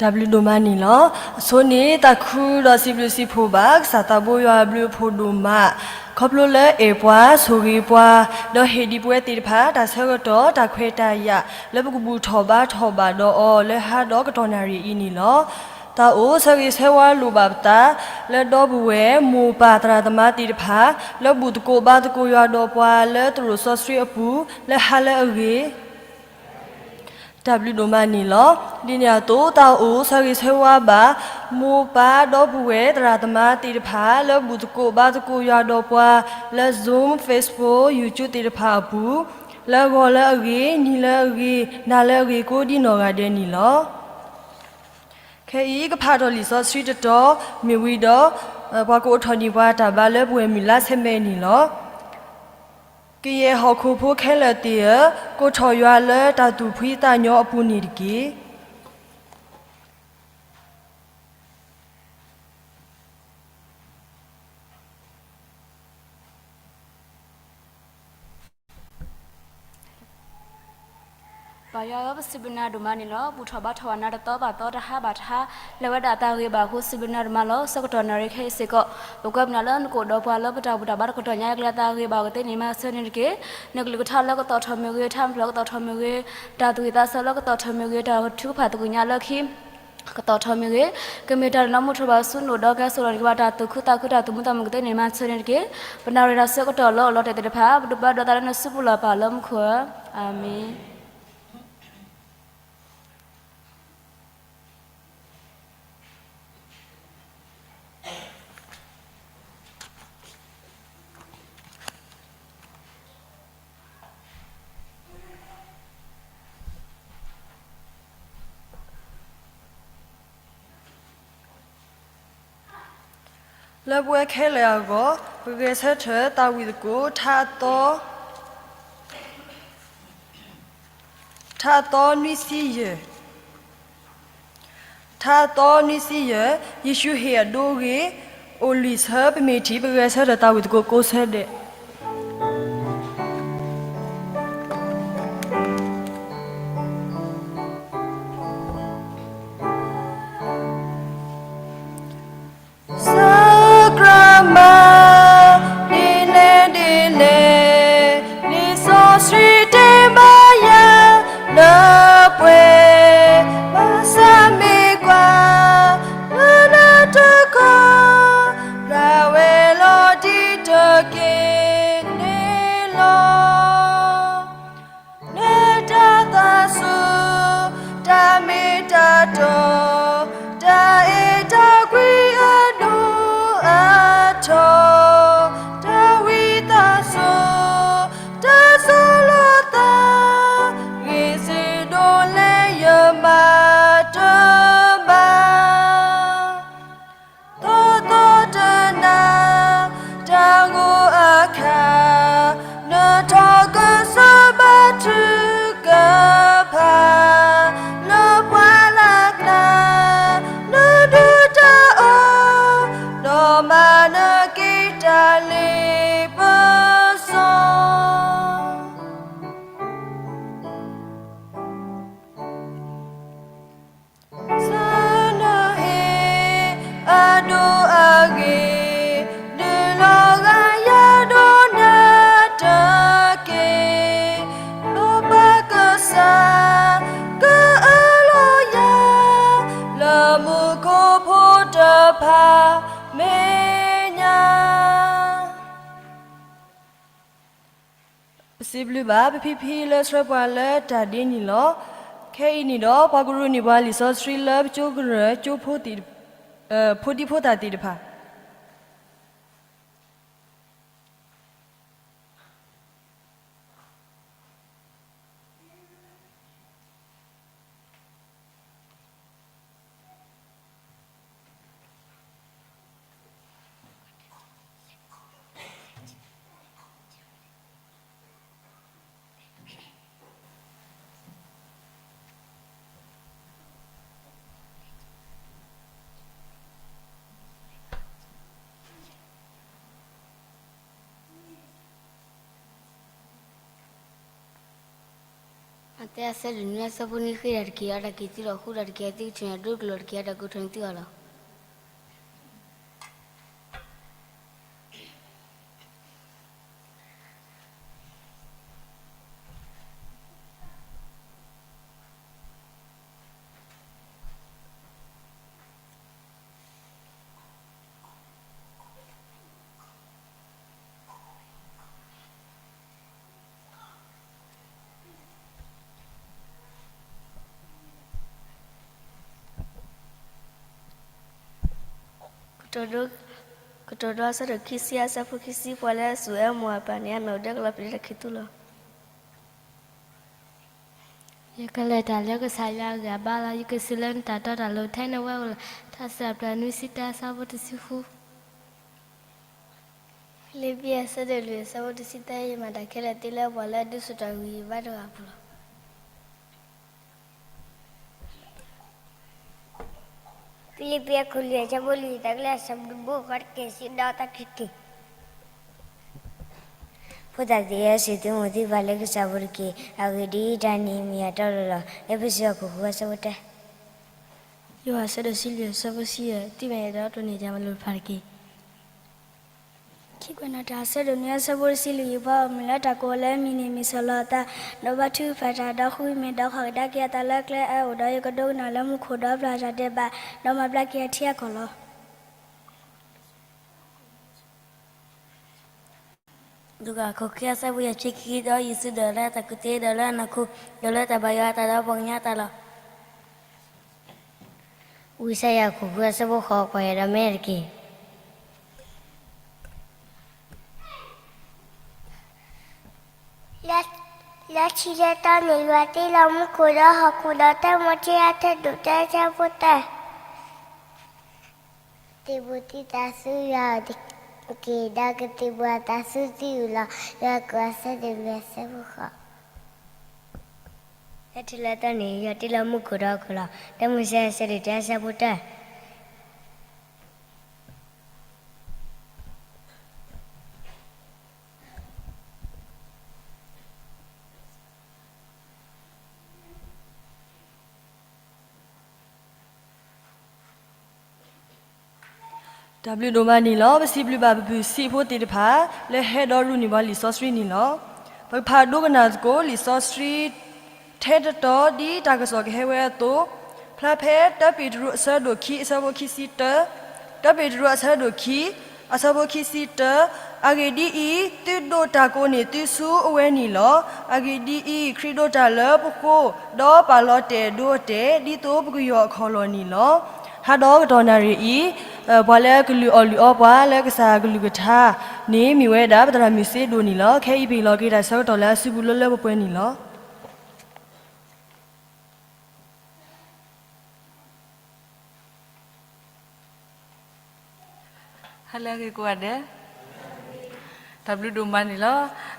တၢ်ဘျုးဒိၣ်မးန့ၣ်လီၤ. အဆိန့ၣ် တၢ်ခုဒီးစံးဘျုးစံးဖှိၣ်ဘၣ် ကစၢ်သးဘိယွၤအဘျုးအဖှိၣ်ဒိၣ်မး, ခီဖျိလၢအဲၣ်ပှၤ ဆိၣ်ဂ့ၤပှၤ, ဒီးဟ့ၣ်ဒံးပဝဲသ့ၣ်တဖၣ် တၢ်ဆၢကတီၢ် တၢ်ခွဲးတၢ်ယာ် လၢပကဘူၣ်ထီၣ်ဘါထီၣ်ဘၣ်ဒီးအီၤ လၢဟါဒီးကတီၢ်နၣ်ရံၣ်အံၤန့ၣ်လီၤ. တၢ်အိၣ်ဆၢဂ့ၤဆၢဝါလိၣ်ဘၣ်ပသး လၢဒီပုၢ်ဝဲၢ် မိၢ်ပၢ်သရၣ်သမါသ့ၣ်တဖၣ် လၢဘူၣ်သကိးဘါသကိးယွၤဒီးပှၤ လၢသရိာ်စီဆှံအပူၤ လၢဟါလၢအဂ့ၤ တၢ်ဘျုးဒိၣ်မးန့ၣ်လီၤ. ဒ်န့ၣ်အသိး တၢ်အိၣ်ဆၢဂ့ၤဆၢဝါဘၣ် မိၢ်ပၢ်ဒီပုၢ်ဝဲၢ်သရၣ်သမါသ့ၣ်တဖၣ် လၢဘူၣ်သကိးဘါသကိးယွၤဒီးပှၤ လၢ Zoom, Facebook, YouTube သ့ၣ်တဖၣ်အပူၤ လၢဂီၤလၢအဂ့ၤ, နံၤလၢအဂ့ၤ, နၤလၢအဂ့ၤ ကိးဒံနီၢ်ဂၤဒဲးန့ၣ်လီၤ. ခဲအံၤ ကဖးထီၣ်လံာ်စီဆှံတတီၤ မ့ၢ်ဝံၤဒီး ပှၤကအိးထီၣ်န့ၢ်ပှၤတၢ်ဘါလၢပဝဲၢ်မုၢ်လါဆဲးမဲးန့ၣ်လီၤ. ကယဲၢ်ဟီၣ်ခိၣ်ဖိခဲလၢာ်သ့ၣ်ဧၢ, ကိးထီၣ်ယွၤလၢတၢ်သူၣ်ဖှံသးညီအပူၤန့ၣ်တက့ၢ်. ပၢ်ယွၤဧၢ, ပစံးဘျုးနၤဒိၣ်မးန့ၣ်လီၤ. ဘူၣ်ထီၣ်ဘါထီၣ်ဝဲနၤတသီဘၣ်သီ တဟါဘၣ်တဟါ လၢဝဲဒၣ်အသးဂ့ၤဘၣ်အဃိ စံးဘျုးနၤဒိၣ်မးလီၤ. ဆၢကတီၢ်နၣ်ရံၣ်ခဲအံၤစ့ၢ်ကီး ပကွဲမုာ်နၤလၢနကအိၣ်ဒီးပှၤလၢပတၢ်ဘူၣ်တၢ်ဘါတကတီၢ်ညါအကျဲ အသးဂ့ၤဘၣ်အဂ့ၢ်သ့န့ၣ် မၤစၢၤန့ၣ်တက့ၢ်. နကလုၢ်ကထါလၢကသီၣ်ထီၣ်မ့ၢ်ဂ့ၤ, ထါမဖျၢၣ်ကသီၣ်ထီၣ်မ့ၢ်ဂ့ၤ, တၢ်သူၣ်ဝံၣ်သးဆၢလၢကသီၣ်ထီၣ်မ့ၢ်ဂ့ၤ, တၢ်ထုကဖၣ်သ့ၣ်ညါလၢခံ ကသီၣ်ထီၣ်မ့ၢ်ဂ့ၤ, ကမ့ၢ်တၢ်လၢနမိၢ်ထိၣ်ဘၣ်ဆူနအိၣ်ဒီးကဲဆိၣ်လီၤန့ၣ် ကဘၣ်တၢ်သူၣ်ခုသးခု တၢ်သူၣ်မုာ်သးမုာ်ကသ့န့ၣ် မၤစၢၤန့ၣ်တက့ၢ်. ပနၣ်ရံၣ်တၢ်ဆၢကတီၢ်လၢအအိၣ်လီၤတဲာ်သ့ၣ်တဖၣ် ပဒိးဘၣ်ဒိးသးလၢနစုပူၤလီၤ ပၢ်လၢမူခိၣ်ဧၢ, အၤမ့ၣ်. လၢပဝဲခဲလၢာ်အဂီၢ် ပဂဲၤဆၢထၢၣ်သးဝံၣ်သကိး ထါအသီ ထါအသီနွံဆံယဲၢ်, ထါအသီနွံဆံယဲၢ်, ယ့ၣ်ၡူးဟ့ၣ်အဒိအဂ့ၢ်, အိၣ်လံာ်ဆၢပမ့ၢ်ထံၣ် ပဂဲၤဆၢထၢၣ်သးဝံၣ်သကိးကိးဆၢဒဲး. စူၢ်ကရၢမၤ ဒ်လဲၣ်ဒ်လဲၣ်, လံာ်စီဆှံတဲဘၣ်ယၤလၢပှဲၤ, ဘၣ်ဆၣ်မ့ၢ်ကွၢ်လၢနတခီ, ဖျါဝဲလီၤတံၢ်တက့ၢ်န့ၣ်လီၤ. နတၢ်သးစူၤ, တၢ်မ့ၢ်တၢ်တီ, တၢ်အဲၣ်တၢ်ကွံအဒိၣ်အထီ, တၢ်ဝံသးစူၤ, တၢ်ဆီၣ်လီၤသး, ဂ့ၤစ့ၢ်ဒိၣ်လၢယမၤတဘၣ် သီသီတနၤ, တၢ်ဂိၢ်အခါ, နထီၣ်ကစီၣ် ထုကဖၣ် လၢပှၤလၢ်ကျါ နဒုၣ်တၢ်အီၣ် ဒီးမၤနၢၤက့ၤတၢ်လ့ပစီ ဆၢနဟ့ၣ်အဒိၣ်အဂ့ၤ ဒုးလီၤဂာ်ယၤဒီးနၤတက့ၢ်. ဒီးပၢ်ကစၢ် ကအၢၣ်လီၤယၤ လၢမူခိၣ်ဖိတဖၣ်မဲာ်ညါ. ပစံးဘျုးဘၣ် ပဖံဖံလၢဆှၢပှၤလၢတၢ်ဒ့န့ၣ်လီၤ. ခဲအံၤန့ၣ်ဒီး ပှၤကရူၢ်န့ၢ်ပှၤလံာ်စီဆှံလၢပကၠိကရၢၢ် ကၠိဖိသ့ၣ်တဖၣ် ဖိဒံဖိသၣ်သ့ၣ်တဖၣ် မးသဲအဆၢဒိၣ်နွံအဆၢဖိနွံ ဃ့တၢ်တက့ၢ်, အီၣ်တၢ်က့ၢ်သုလီၤ, ဃုတၢ်တက့ၢ်, အသုကထံၣ်န့ၢ်ဒိကလီၢ်တက့ၢ်, အတၢ်ကိးထီၣ်န့ၢ်သုအီၤလီၤ. ကတိၤဒိ ကတိၤဒိအဆၢဒိၣ်ခံဆံအဆၢဖိခံဆံ, ပှၤလၢအစူၢ်အၢမုာ်အပၢ်န့ၣ် အမဲာ်အိၣ်ဒၣ်ကလီၤပျံၤလၢတၢ်ခံးသူလီၤ. ယကလဲၤတၢ်လၢကစၢ်ယွၤအဂံၢ်အဘါလီၤ. ယကစံးလၢနတၢ်တီတၢ်လိၤထဲန့ၣ်ဝဲအိၣ်လီၤ. ထါစံးပတြၢၤနွံဆံတၢအဆၢဖိတဆံဃု. ဖံလံးပံၤအဆၢဒိၣ်လွံၢ်အဆၢဖိတဆံသၢ, ယမၤတၢ်ခဲလၢာ်သ့လၢပှၤလၢအဒုးဆူၣ်ထီၣ်ဂံၢ်ဘါတဂၤအပူၤလီၤ. ဖံလံးပံၤအခိၣ်လွံၢ်အဆၢဖိလွံၢ်, တၢ်ကလၢအဆၢမုၢ်ဘူၣ်ဃီတက့ၢ်, စံးဒီးတၢ်ခံက့ၢ်. ဖိသၣ်သ့ၣ်ဧၢ, စံးသုမိၢ်သုပၢ်လၢကစၢ်ဖိတက့ၢ်. အဂ့ၢ်ဒ်အံၤ, တၢ်န့ၣ်မ့ၢ်ယတီလိၤလီၤ. လၢဖ့းစူးအခိၣ်ဃုအဆၢဖိတၢ, ယိၤဟၣ်အဆၢဒိၣ်တဆံလွံၢ်အဆၢဖိတဆံယဲၢ်, သုမ့ၢ်အဲၣ်ဒိးတိၢ်န့ၢ်တၢ်မၤလိာ်တဖၣ်တက့ၢ်. ခံကွဲးနီၣ်တၢ်အဆၢဒိၣ်နွံအဆၢဖိတဆံလွံၢ်, ယပှၤအိၣ်မုာ်လၢတၢ်ကိးအီၤလၢအမံၤန့ၣ် မ့ၢ်ဆီၣ်လီၤအသး, ဒီးဘါထုကဖၣ်တၢ်, ဒီးဃုမ့ၢ်ဒီးကွၢ်ကဒါက့ၤအသးလၢကျဲအအိၣ်, ဒီးယကဒိကနၣ်လၢမူခိၣ်ဒီးပျၢ်တၢ်ဒဲးဘး, ဒီးမၤဘျါက့ၤအထံအကီၢ်လီၤ. လူၤကၣ်အခိၣ်ခံအဆၢဖိယဲၢ်ဆံခံ, ဒီးယ့ၣ်ၡူးဒၢးလၢအတၢ်ကူၣ်သ့, ဒီးလၢအနီၢ်ခိ, ဒီးလၢတၢ်ဘၣ်ယွၤအသးဒီးပှၤကညီအသးလီၤ. ဝံယၡါယၤအခိၣ်ဃုအဆၢဖိဃိး, ကွၢ်ယဲဒီးမ့ၢ်တက့ၢ်. လၢခံလၢတီန့ၣ် ယွၤတ့လီၤမူခိၣ်ဒီးဟီၣ်ခိၣ်ဒီး တၢမိၤၡ့အဆၢဒိၣ်တၢအဆၢဖိတၢ, သံၣ်ဘိၣ်သုသးဆူယွၤအအိၣ်တက့ၢ်, ဒီးကသံၣ်ဘိၣ်အသးဆူသုအိၣ်လီၤ. ယိၤဟၣ်အဆၢဒိၣ်လွံၢ်အဆၢဖိဃိး. လၢခံလၢတီန့ၣ် ယွၤတ့လီၤမူခိၣ်ဒီးဟီၣ်ခိၣ်လီၤ. တၢမိၤၡ့အဆၢဒိၣ်တၢအဆၢဖိတၢ တၢ်ဘျုးဒိၣ်မးန့ၣ်လီၤ. ပစံးဘျုးဘၣ် ပပုၢ်စံးဖိသ့ၣ်တဖၣ် လၢဟဲဒီးရူၢ်န့ၢ်ပှၤလံာ်စီဆှံန့ၣ်လီၤ. ပကဖးဒိကနၣ်သကိးလံာ်စီဆှံ ထဲတတီၤ ဒ်တၢ်ကစီၣ်ကဟဲဝဲအသိး, ဖျါဖဲ တၢပ့းတရူး အဆၢဒိၣ်ခံ အဆၢဖိခံဆံတၢ, တၢပ့းတရူး အဆၢဒိၣ်ခံ အဆၢဖိခံဆံတၢ, အဂ့ၢ်ဒ်အံၤ, သုဒိးတၢ်ကိးန့ၢ်သုဆူအဝဲန့ၣ်လီၤ. အဂ့ၢ်ဒ်အံၤ, ခရံာ်ဒိးတၢ်လၢပဃိ, ဒီးပာ်လီၤတဲာ်ဒိအတဲာ် ဒ်သိးပကယီၢ်အခီၣ်လီၢ်န့ၣ်လီၤ. ဟါဒီးကတီၢ်နၣ်ရံၣ်အံၤ, ပှၤလၢကလုၢ်အီၣ်လုၢ်အီပှၤ လၢကစၢ်ကလုၢ်ကထါန့ၣ် မ့ၢ်ဝဲဒၣ် ပသရၣ်မုၢ်စ့ဒိၣ်န့ၣ်လီၤ. ခဲအံၤပဟ့ၣ်လီၤက့ၤတၢ်ဆၢကတီၢ်လၢအစုပူၤလၢလၢပှဲၤပှဲၤန့ၣ်လီၤ. ဟါလၢအဂ့ၤကိးဂၤဒဲး, တၢ်ဘျုးဒိၣ်မးန့ၣ်လီၤ.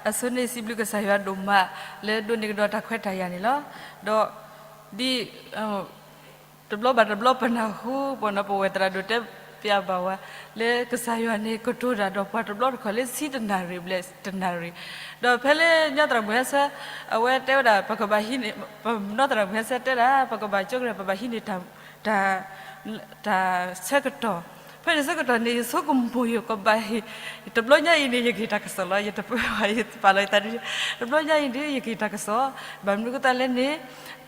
အဆိန့ၣ်စံးဘျုးကစၢ်ယွၤဒိၣ်မး လၢဒိးန့ၢ်ကဒီးတၢ်ခွဲးတၢ်ယာ်န့ၣ်လီၤ. ဒီး ဒ် တဘျီဘၣ်တဘျီပနၢ်ဟူ ပဝဲသရၣ်ဒိၣ်တဲပျးဘၣ်ဝဲ လၢကစၢ်ယွၤန့ၣ်ကတိၤတၢ်ဒီးပှၤတဘျီတခီၣ်လၢဆံတနၣ်ရံၣ်ဘျဲၣ်တနၣ်ရံၣ်, ဒီးဖဲလၢညီသရၣ်မုၣ်ဟဲဆၢ အဝဲတဲဝဲဒၣ် ပကဘၣ်ဟံးန့ၢ် ပညီသရၣ်မုၣ်ဟဲဆၢတဲဒၣ် ပကဘၣ်ကၠိကရဲၣ် ပဘၣ်ဟံးန့ၢ် တၢ်ဆၢကတီၢ်, ဖဲန့ၣ်ဆၢကတီၢ်န့ၣ် ယဆိကမိၣ်ယကဘၣ်ဟ့ၣ်, တဘျီညါအံၤန့ၣ် ယကဟ့ၣ်တၢ်ကစီၣ်လီၤ, ယတပၢဝဲ ယပာ်လီၤယသးဒ်, တဘျီညါအံၤန့ၣ် ယကဟ့ၣ်တၢ်ကစီၣ်, ဘၣ်မနုၤအဃိသတးလဲၣ်န့ၣ်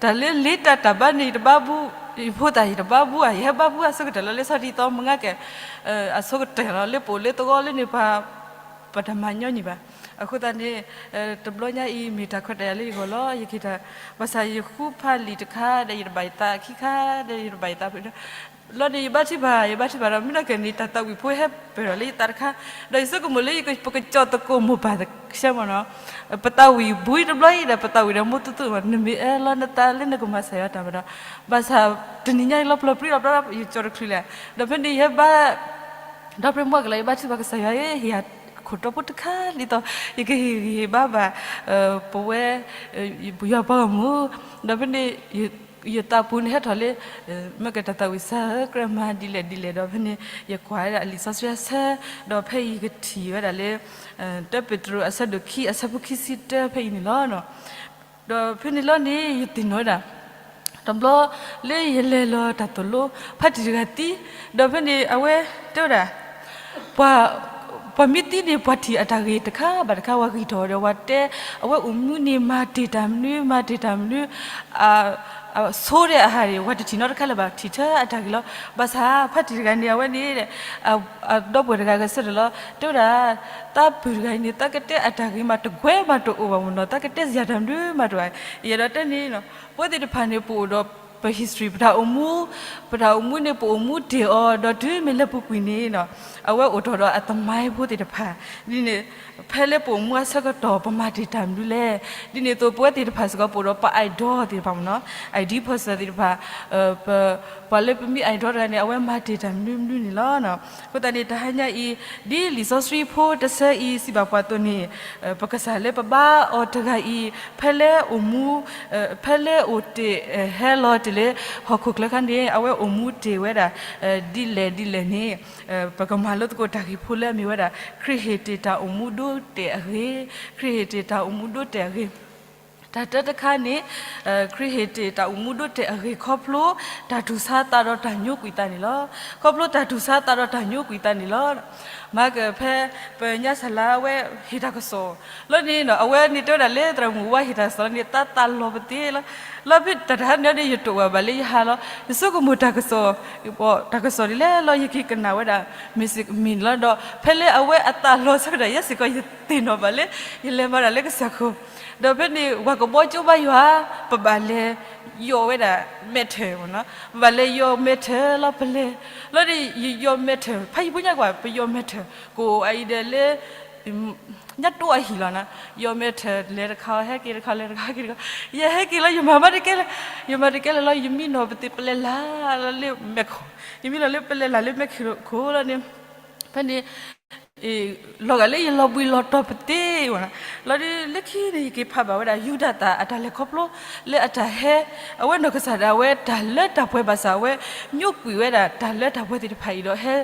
တၢ်လၢလ့တၢ်တၢ်ဘါန့ၣ် ယတဘါဘူး, ယဖိသၣ်ယတဘါဘူးဧါ, ယဟဲဘါဘူးအဆိကတၢၢ်လီၤ လၢဆီဒံသီမုၢ်ငါကဲၣ် အဆိကတၢၢ်လီၤ, လၢပအိၣ်လၢသဝီလၢန့ၣ် ပှၤ ပတမၤညီနုၢ်ဘၣ်. အဃိသတးန့ၣ် တဘျီညါအံၤ မ့ၢ်တၢ်ခွဲးတၢ်ယာ်လၢယဂီၢ်လီၤ, ယကဟ့ၣ်တၢ်, ဘၣ်ဆၣ်ယဃုဖးလံာ်တခါဒီး ယတဘၣ်ယသးခံခါဒီး ယတဘၣ်ယသးဖဲ လီၤန့ၣ် ယဘါထုကဖၣ် ယဘါထုကဖၣ်ဒီး မ့ၢ်နီၢ်ကဲၣ်န့ၣ် တၢ်သးဝံၣ်ဖိဟဲပၢၢ်ထီၣ်လၢယသးတခါ, ဒီးယဆိကမိၣ်လၢယက ပကကၠီၤသကိးမိၢ်ပၢ်ဆၢမ့ၢ်နီၤ, ပသးဝံၣ်ဘူးတဘျီအံၤဒီး ပသးဝံၣ်ဒီးမိၢ်သူသူမ့ၢ်နီၤ, နမ့ၢ်အၢၣ်လီၤနသးလၢနကမၤကစၢ်ယွၤတၢ်မ့ၢ်ဒီး, ဘၣ်ဆၣ်တနံၤညါအံၤလီၤ ပျီၢ်ပြံလီၤ ယကၠီၤတချုးလဲၣ်, ဒီးဖဲန့ၣ်ယဟဲဘါ ဒီးဖဲမုၢ်ကလီၤ ယဘါထုကဖၣ်ကစၢ်ယွၤဧၢ, ဟ့ၣ်ယၤခိၣ်တီဖိတခါဒ်သိး ယကဟ့ၣ်ဂံၢ်ဟ့ၣ်ဘါဘၣ် ပဝဲ ယွၤပှၤဂီၢ်မုၢ်, ဒီးဖဲန့ၣ် ယသးပူၤန့ၣ်ဟဲထီၣ်လၢ မ့ၢ်ကဲတၢ်သးဝံၣ်စၢ် ကြၢးမၤဒ်လဲၣ်ဒ်လဲၣ်ဒီး ဖဲန့ၣ် ယကွၢ်ဝဲဒၣ်လံာ်စီဆှံအဆၢ, ဒီးဖဲအံၤယကထံၣ်ဝဲဒၣ်လၢ တၢပ့းတရူးအဆၢဒိၣ်ခံ အဆၢဖိခံဆံတၢ ဖဲအံၤန့ၣ်လီၤ. ဒီးဖဲန့ၣ်လီၤန့ၣ် ယသ့ၣ်နီၣ်ဝဲဒၣ် တဘျီလၢယလဲၤလီၤတၢ်သိၣ်လိ ဖါတံၢ်တဂၤသံ, ဒီးဖဲန့ၣ် အဝဲတဲဝဲဒၣ် ပှၤ ပှၤမ့ၢ်သံန့ၣ် ပှၤထံၣ်အတၢ်ဂ့ၤတခါဘၣ်တခါ ပှၤဂံၢ်ထီၣ်ဒီး ပှၤတဲ အဝဲအိၣ်မူန့ၣ် မၤတ့ၢ်တၢ်မနုၤ မၤတ့ၢ်တၢ်မနုၤ ဆိဒၣ်အဟးန့ၣ် ပှၤတထံၣ်နီတခါလၢၤဘၣ် ထံၣ်ထဲအတၢ်ဂ့ၤလီၤ. ဘၣ်ဆၣ် ဖါတံၢ်တဂၤန့ၣ် အဝဲန့ၣ် အဒီပုၢ်ဝဲၢ်တဂၤဂဲၤဆၢထၢၣ်လီၤ တဲဝဲဒၣ် သးပုၢ်တဂၤအံၤန့ၣ် သးကတဲအတၢ်ဂ့ၤမးတကွဲးမးတအိၣ်ဘၣ်မ့ၢ်နီၤ သးကတဲစ့ၢ်တၢ်မနုၤမးတအိၣ်ဘၣ်. ယအဲၣ်ဒိးတဲန့ၣ် ပဝဲသ့ၣ်တဖၣ်န့ၣ် ပအိၣ်ဒီးပ history ပတၢ်အိၣ်မူ, ပတၢ်အိၣ်မူန့ၣ် ပအိၣ်မူတ့ၢ်အီၤ ဒီးတုၤမ့ၢ်လၢပူၤကွံာ်န့ၣ်နီၤ အဝဲအိၣ်ထီၣ်ဒီးအသမိုင်းဖိသ့ၣ်တဖၣ်, ဒ်န့ၣ် ဖဲလၢပအိၣ်မူအဆၢကတီၢ် ပမၤတ့ၢ်တၢ်မနုၤလဲၣ်. ဒ်န့ၣ်အသိး ပဝဲသ့ၣ်တဖၣ်စ့ၢ်ကီး ပအိၣ်ဒီးပ idol သ့ၣ်တဖၣ်မ့ၢ်နီၤ, idol person သ့ၣ်တဖၣ် ပှၤလၢပမ့ၢ် idol တဂၤန့ၣ် အဝဲမၤတ့ၢ်တၢ်မနုၤမနုၤန့ၣ်လီၤ. အဃိသတးန့ၣ် တဟါညါအံၤ ဒ်လံာ်စီဆှံဖိတဆၢအံၤ စံးဘၣ်ပှၤအသိးန့ၣ် ပကစၢ်လၢပဘါအီၤတဂၤအံၤ ဖဲလၢအိၣ်မူ ဖဲလၢအိၣ်တ့ၢ် ဟဲလီၤတ့ၢ်လၢဟီၣ်ခိၣ်ချၢခါန့ၣ် အဝဲအိၣ်မူတ့ၢ်ဝဲဒၣ် ဒ်လဲၣ်ဒ်လဲၣ်န့ၣ် ပကမၤလိသကိးတၢ်ဂ့ၢ်ဖိလၢအမ့ၢ်ဝဲဒၣ် ခရံာ်ဟ့ၣ်တ့ၢ်တၢ်အိၣ်မူဒိတဲာ်အဂ့ၢ်, ခရံာ်ဟ့ၣ်တ့ၢ်တၢ်အိၣ်မူဒိတဲာ်အဂ့ၢ်, တၢ်တၢတခါန့ၣ် ခရံာ်ဟ့ၣ်တ့ၢ်တၢ်အိၣ်မူဒိတဲာ်အဂ့ၢ် ခီဖျိတၢ်တူၢ်ဆါသးဒီးတၢ်ညိကွံာ်သးန့ၣ်လီၤ. ခီဖျိတၢ်တူၢ်ဆါသးဒီးတၢ်ညိကွံာ်သးန့ၣ်လီၤ. မၤကဖဲ ပညါစၢ်လါအဝဲဟ့ၣ်တၢ်ကစီၣ် လီၤန့ၣ်နီၤ အဝဲန့ၣ်တဲဝဲဒၣ်လၢသရၣ်မုၣ်ဝါဟ့ၣ်တၢ်ကစီၣ်လီၤန့ၣ် သးသးလီၤပသ့လီၤ. လီၤဖဲတၢ်တဟါန့ၣ်ဒီး ယတအိၣ်ဘၣ်လၢယဟါလီၤ. ယဆိကမိၣ်တၢ်ကစီၣ် တၢ်ကစီၣ်ဒ်လဲၣ်လီၤ ယက့ၤကနၣ်ဝဲဒၣ် မ့ၢ်စ့ၢ်ကမ့ၢ်န့ၣ်လီၤ. ဒီးဖဲလၢအဝဲအသးလီၤဆၢကတီၢ် ယဲစ့ၢ်ကီးယသ့ၣ်နီၣ်ဘၣ်လၢ ယလဲၤမၤတၢ်လၢကစၢၢ်ခိၣ် ဒီးဖဲန့ၣ် ပှၤကဘီကၠိဘါယွၤ ပဘၣ်လဲၤယီၢ်ဝဲဒၣ် metal မ့ၢ်နီၤ ပဘၣ်လဲၤယီၢ် metal လီၤ ပလဲၤ လီၤန့ၣ် ယယီၢ် metal ဖဲယဖိညါကွၢ် ပယီၢ် metal ကအိၣ်အအံၤဒီးလၢ ညါတိအဟံၣ်လီၤနီၤ ယီၢ် metal လဲၤတခါ ဟဲက့ၤတခါ လဲၤတခါ ဟဲက့ၤတခါ ယဟဲက့ၤလီၤ ယမၤမးတကဲလၢၤ ယမၤတကဲလၢၤလီၤ ယမံနီၤပသ့ၣ်ပလဲၤလၢ်လၢမဲၢ်ခိၣ် ယမံနီၤလၢပလဲၤလၢ်လၢမဲၢ်ခိၣ်လီၤန့ၣ် ဖဲန့ၣ် လီၤဂာ်လၢယလီၤဘှံးလီၤတီၤပသ့ၣ်ဝဲနီၤ လီၤဒ်လၢခံန့ၣ် ယက့ၤဖးဘၣ်ဝဲဒၣ် ယူဒၤသၣ်အတၢ်လဲၤခီဖျိ လၢအတၢ်ဟဲ အဝဲနီၢ်ကစၢ်ဒၣ်ဝဲတၢ်လၢတၢ်ပှဲၤဘၣ်ဆၣ် အဝဲညိကွံာ်ဝဲဒၣ်တၢ်လၢတၢ်ပှဲၤသ့ၣ်တဖၣ်အံၤဒီးဟဲ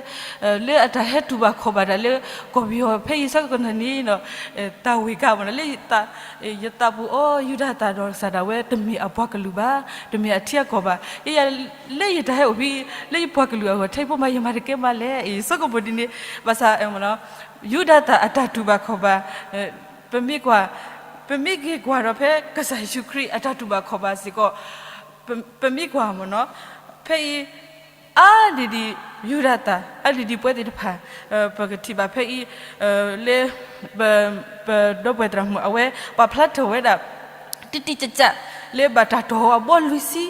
လၢအတၢ်ဟဲတူၢ်ဘၣ်ခီၣ်ဘၣ်တၢ်လၢ ကီၢ်ပယီၤဖဲအံၤဆၢကတီၢ်န့ၣ်နီၤ တၢ်ဝ့ၢ်ကါမ့ၢ်နီၤ လၢ ယသးပူၤအီၤ ယူဒၤသၣ်ဒီးကစၢ်ဒၣ်ဝဲတမ့ၢ်အပှၤကလုာ်ဘၣ် တမ့ၢ်အထံအကီၢ်ဘၣ် ယ လၢယတၢ်ဟဲအိၣ်ဖဲ လၢယပှၤကလုာ်အဂီၢ် ထဲယဖိမး ယမၤတကဲမးလဲၣ် ယဆိကမိၣ်ဒ်န့ၣ် ဘၣ်ဆၣ် ယူဒၤသၣ်အတၢ်တူၢ်ဘၣ်ခီၣ်ဘၣ် ပမ့ၢ်ကွၢ် ပမ့ၢ်က့ၤကွၢ်ဒီးဖဲကစၢ်ယ့ၣ်ၡူးခရံာ်အတၢ်တူၢ်ဘၣ်ခီၣ်ဘၣ်စ့ၢ်ကီး ပမ့ၢ်ကွၢ်မ့ၢ်နီၤ ဖဲအံၤ အါဒ်ဒ် ယူဒၤသၣ် အါဒ်ဒ်ပှၤသ့ၣ်တဖၣ် ပကထံၣ်ဘၣ်ဖဲအံၤ လၢ ပ ပဒီပုၢ်ဝဲၢ်သရၣ်မုၣ်အဝဲ ပာ်ဖျါထီၣ်ဝဲဒၣ် တံၢ်တံၢ်ကၠးကၠး လၢဘၣ်တၢ်တီၢ်အဘီလွံၢ်ဆံ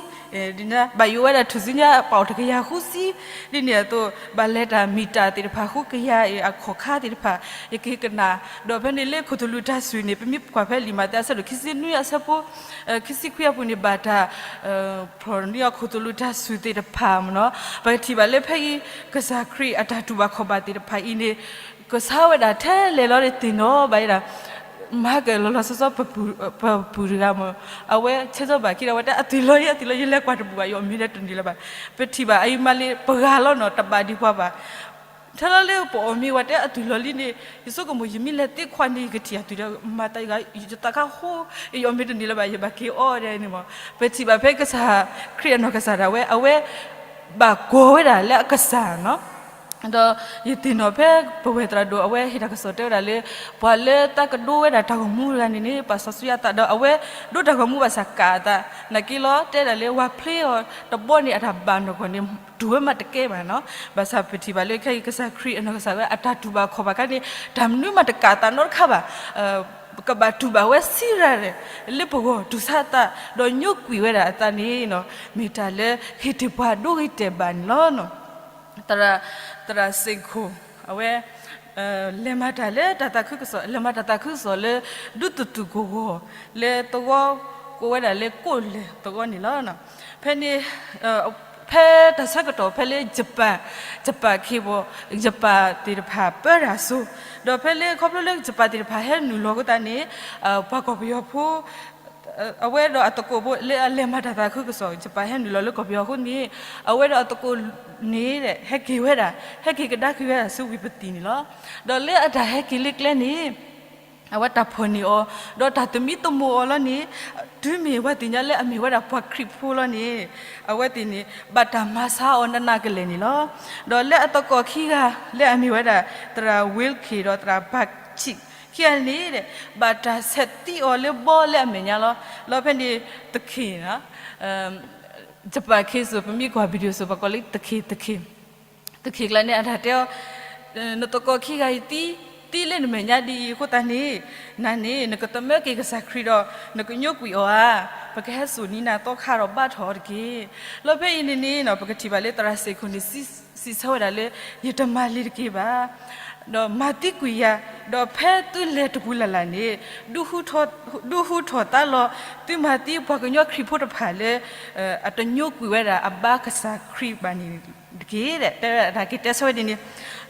ဒ်န့ၣ် ဘၣ်ယိၣ်ဝဲဒၣ်ထူၣ်စုညါပှၤအိၣ်တကယၤဃုဆံ, ဒ်န့ၣ်အသိး ဘၣ်လဲၤတၢ်မ့ၢ်တၢ်သ့ၣ်တဖၣ်ဃုကယၤအံၤအခီၣ်ခါသ့ၣ်တဖၣ် ယကဟ့ၣ်ကနၣ်, ဒီးဖဲန့ၣ်လၢခိၣ်သလုးတၢ်ဆူၣ်န့ၣ် ပမ့ၢ်ကွၢ်ဖဲလံာ်မးသဲအဆၢဒိၣ်ခံဆံနွံအဆၢဖိ ခံဆံခွံအပူၤန့ၣ် ဘၣ်တၢ် ဖျိးန့ၢ်အခိၣ်သလုးတၢ်ဆူၣ်သ့ၣ်တဖၣ်မ့ၢ်နီၤ, ပကထံၣ်ဘၣ်လၢဖဲအံၤ ကစၢ်ခရံာ်အတၢ်တူၢ်ဘၣ်ခီၣ်ဘၣ်သ့ၣ်တဖၣ်အံၤန့ၣ် ကဆါဝဲဒၣ်ထဲလဲၣ်လီၤ သ့ၣ်နီၣ်ဘၣ်ယဲဒၣ် မၤကလီၤလီၤဆီဆီ ပပုၢ်တဂၤမ့ၢ် အဝဲဆဲးစီဘၣ်ခံဒီး အဝဲတဲအသွံၣ်လီၤလံ အသွံၣ်လီၤ ယလဲၤကွၢ်တဘူၣ်ဘၣ် ယအီၣ်မ့ၤလၢတန့ၢ်လၢၤဘၣ်. ပထံၣ်ဘၣ်အအံၤမးလံ ပှၤဂၤလီၤနီၤ တဘၣ်ဒံးပှၤဘၣ်. ထဲလီၤလၢပအီၣ်မ့ၤဝဲတဲအသွံၣ်လီၤလံန့ၣ် ယဆိကမိၣ်ယမ့ၢ်လဲၤသ့ခွါန့ၣ် ယကထံၣ်အသွံၣ်လီၤ မၤတၢ်ယသးခါဃိ ယအီၣ်မ့ၤတန့ၢ်လၢၤဘၣ် ယဘၣ်က့ၤအီၣ်ဒ်န့ၣ်မ့ၢ်. ပထံၣ်ဘၣ်ဖဲကစၢ်ခရံာ်အနီၢ်ကစၢ်ဒၣ်ဝဲ အဝဲ ဘၣ်ကိးဝဲဒၣ်လၢအကစၢ်နီၤ ဒီးယသ့ၣ်နီၣ်ဖဲပဝဲၢ်သရၣ်ဒိၣ် အဝဲဟ့ၣ်တၢ်ကစီၣ်တဲဝဲဒၣ်လၢ ပှၤလၢတၢ်ကဒိဝဲဒၣ်တၢ်ဂီၤမူတဂၤန့ၣ်န့ၣ် ပာ်စီဆှံအသး ဒီးအဝဲဒိတၢ်ဂီၤမူဘၣ်ဆၣ်ကၢ်အသး နာ်က့လီၤ တဲဒၣ်လၢ ဝၤဖျ့အီၤတဘီန့ၣ် အတၢ်ဘၣ်နီၢ်ကီၢ်န့ၣ် တူၢ်ဝဲမးတကဲဘၣ်နီၤ. ဘၣ်ဆၣ်ပထံၣ်ဘၣ်လၢခဲအံၤ ကစၢ်ခရံာ်အနီၢ်ကစၢ်ဝဲ အတၢ်တူၢ်ဘၣ်ခီၣ်ဘၣ်ခါန့ၣ် တၢ်မနုၤမးတကၢ်အသးနီတခါဘၣ်. ကဘၣ်တူၢ်ဘၣ်ဝဲဆံးရၤ လၢပဂီၢ်တူၢ်ဆါအသး ဒီးညိကွံာ်ဝဲဒၣ်အသးန့ၣ် မ့ၢ်တၢ်လၢဟ့ၣ်တ့ၢ်ပှၤဒိဂ့ၤတဲာ်ဘၣ်န့ၣ်လီၤ. သရၣ်စ့ၢ်ခိၣ် အဝဲ လဲၤမၤတၢ်လၢတၢ်သးခုကစီၣ် လဲၤမၤတၢ်သးခုကစီၣ်လၢ ဒူသတူၣ်ကိၢ်ဂီၤ လၢသဝီ ကိးဝဲဒၣ်လၢကိးလဲၢ်သဝီန့ၣ်လီၤ. ဖဲန့ၣ် ဖဲတၢ်ဆၢကတီၢ်ဖဲလၢ ယပၣ် ယပၣ်ခ့ဘီ ယပၣ်သ့ၣ်တဖၣ်ပၢတၢ်စိ ဒီးဖဲလၢခီဖျိလၢယပၣ်သ့ၣ်တဖၣ် ဟဲနုာ်လီၤအဃိသတးန့ၣ် ပှၤကီၢ်ပယီၤဖိ အဝဲဒီးအသကိးဖိလၢအလဲၤမၤတၢ်သးခုကစီၣ် ယပၣ်ဟဲနုာ်လီၤလၢကီၢ်ပယီၤအဃိန့ၣ် အဝဲဒီးအသကိးန့ၣ် ဟဲက့ၤဝဲဒၣ် ဟဲက့ၤကဒါက့ၤဝဲဒၣ်ဆူဝ့ၢ်ပသံၣ်န့ၣ်လီၤ. ဒီးလၢအတၢ်ဟဲက့ၤလၢကျဲန့ၣ် အဝဲတၢ်ဖီၣ်န့ၢ်အီၤ ဒီးတၢ်သမံသမိးအီၤလီၤန့ၣ် တုၤမ့ၢ်ဝဲသ့ၣ်ညါလၢအမ့ၢ်ဝဲဒၣ်ပှၤခရံာ်ဖိလီၤန့ၣ် အဝဲသ့ၣ်န့ၣ် ဘၣ်တၢ်မၤဆါအီၤနးနးကလဲာ်န့ၣ်လီၤ. ဒီးလၢအသကိးခံဂၤ လၢအမ့ၢ်ဝဲဒၣ် သရၣ်ဝ့လ်ခ့ၣ် ဒီးသရၣ်ဘၣ်ဆံး ခံဂၤန့ၣ် ဘၣ်တၢ်ဆဲးသံအီၤလၢဘီလၢအမဲာ်ညါလီၤ. လီၤဖဲန့ၣ် သခ့ၣ် ယပၣ်ခ့စိၤ ပမ့ၢ်ကွၢ် video စိၤ ပှၤကိးလၢသခ့ၣ် သခ့ၣ် သခ့ၣ်ကျါန့ၣ် အတၢ်တဲအီၤ နသကိးခံဂၤအံၤသံ သံလၢနမဲာ်ညါဒ်အံၤအဃိသတးန့ၣ် နၤန့ၣ် နကသမၢက့ၤကစၢ်ခရံာ်ဒီး နကညိကွံာ်အီၤဧါ, ပကဟဲစိာ်န့ၢ်နၤသီခါဒီးဘါထီၣ်အီၤတက့ၢ်. လီၤဖဲအံၤန့ၣ်န့ၣ် ပကထံၣ်ဘၣ်လၢသရၣ်စ့ၢ်ခိၣ်န့ၣ် စံးဆၢဝဲဒၣ်လၢ ယတမၤလံၤတက့ၢ်ဘၣ် ဒီးမၤသံကွံာ်ယၤ, ဒီးဖဲသုလဲၤတပူၤလၢ်လၢ်န့ၣ် ဒုးဟူထီၣ်သါလီၤ သုမၤသံပှၤကညီခရံာ်ဖိတဖၣ်လၢ အတညိကွံာ်ဝဲဒၣ်အဘါကစၢ်ခရံာ်ဘၣ်န့ၣ်တက့ၢ်. တဲဝဲဒၣ်တၢ်က့ၤတဲဆၢဝဲဒ်န့ၣ်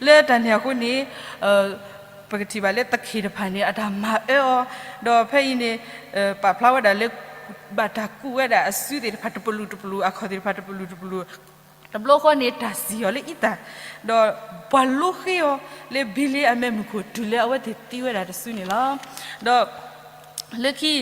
လၢတၢ်န့ၣ်အဃိန့ၣ် ပကထံၣ်ဘၣ်လၢသခ့ၣ်တဖၣ်န့ၣ် အတၢ်မၤအၢအီၤ, ဒီးဖဲအံၤန့ၣ် ပာ်ဖျါဝဲဒၣ်လၢ ဘၣ်တၢ်ကူးဝဲဒၣ်အစုသ့ၣ်တဖၣ်တပလူာ်တပလူာ် အခီၣ်သ့ၣ်တဖၣ်တပလူာ်တပလူာ်, တဘျီဃီန့ၣ် တၢ်စံၢ်အီၤလၢအံသၣ်, ဒီးပှၤလိဃ့အီၤလၢဘ့လ့အမဲၢ်မုၢ်ခိၣ် တုၤလၢအဝဲသ့ၣ်သံဝဲဒၣ်တစုန့ၣ်လီၤ. ဒီး လၢခံ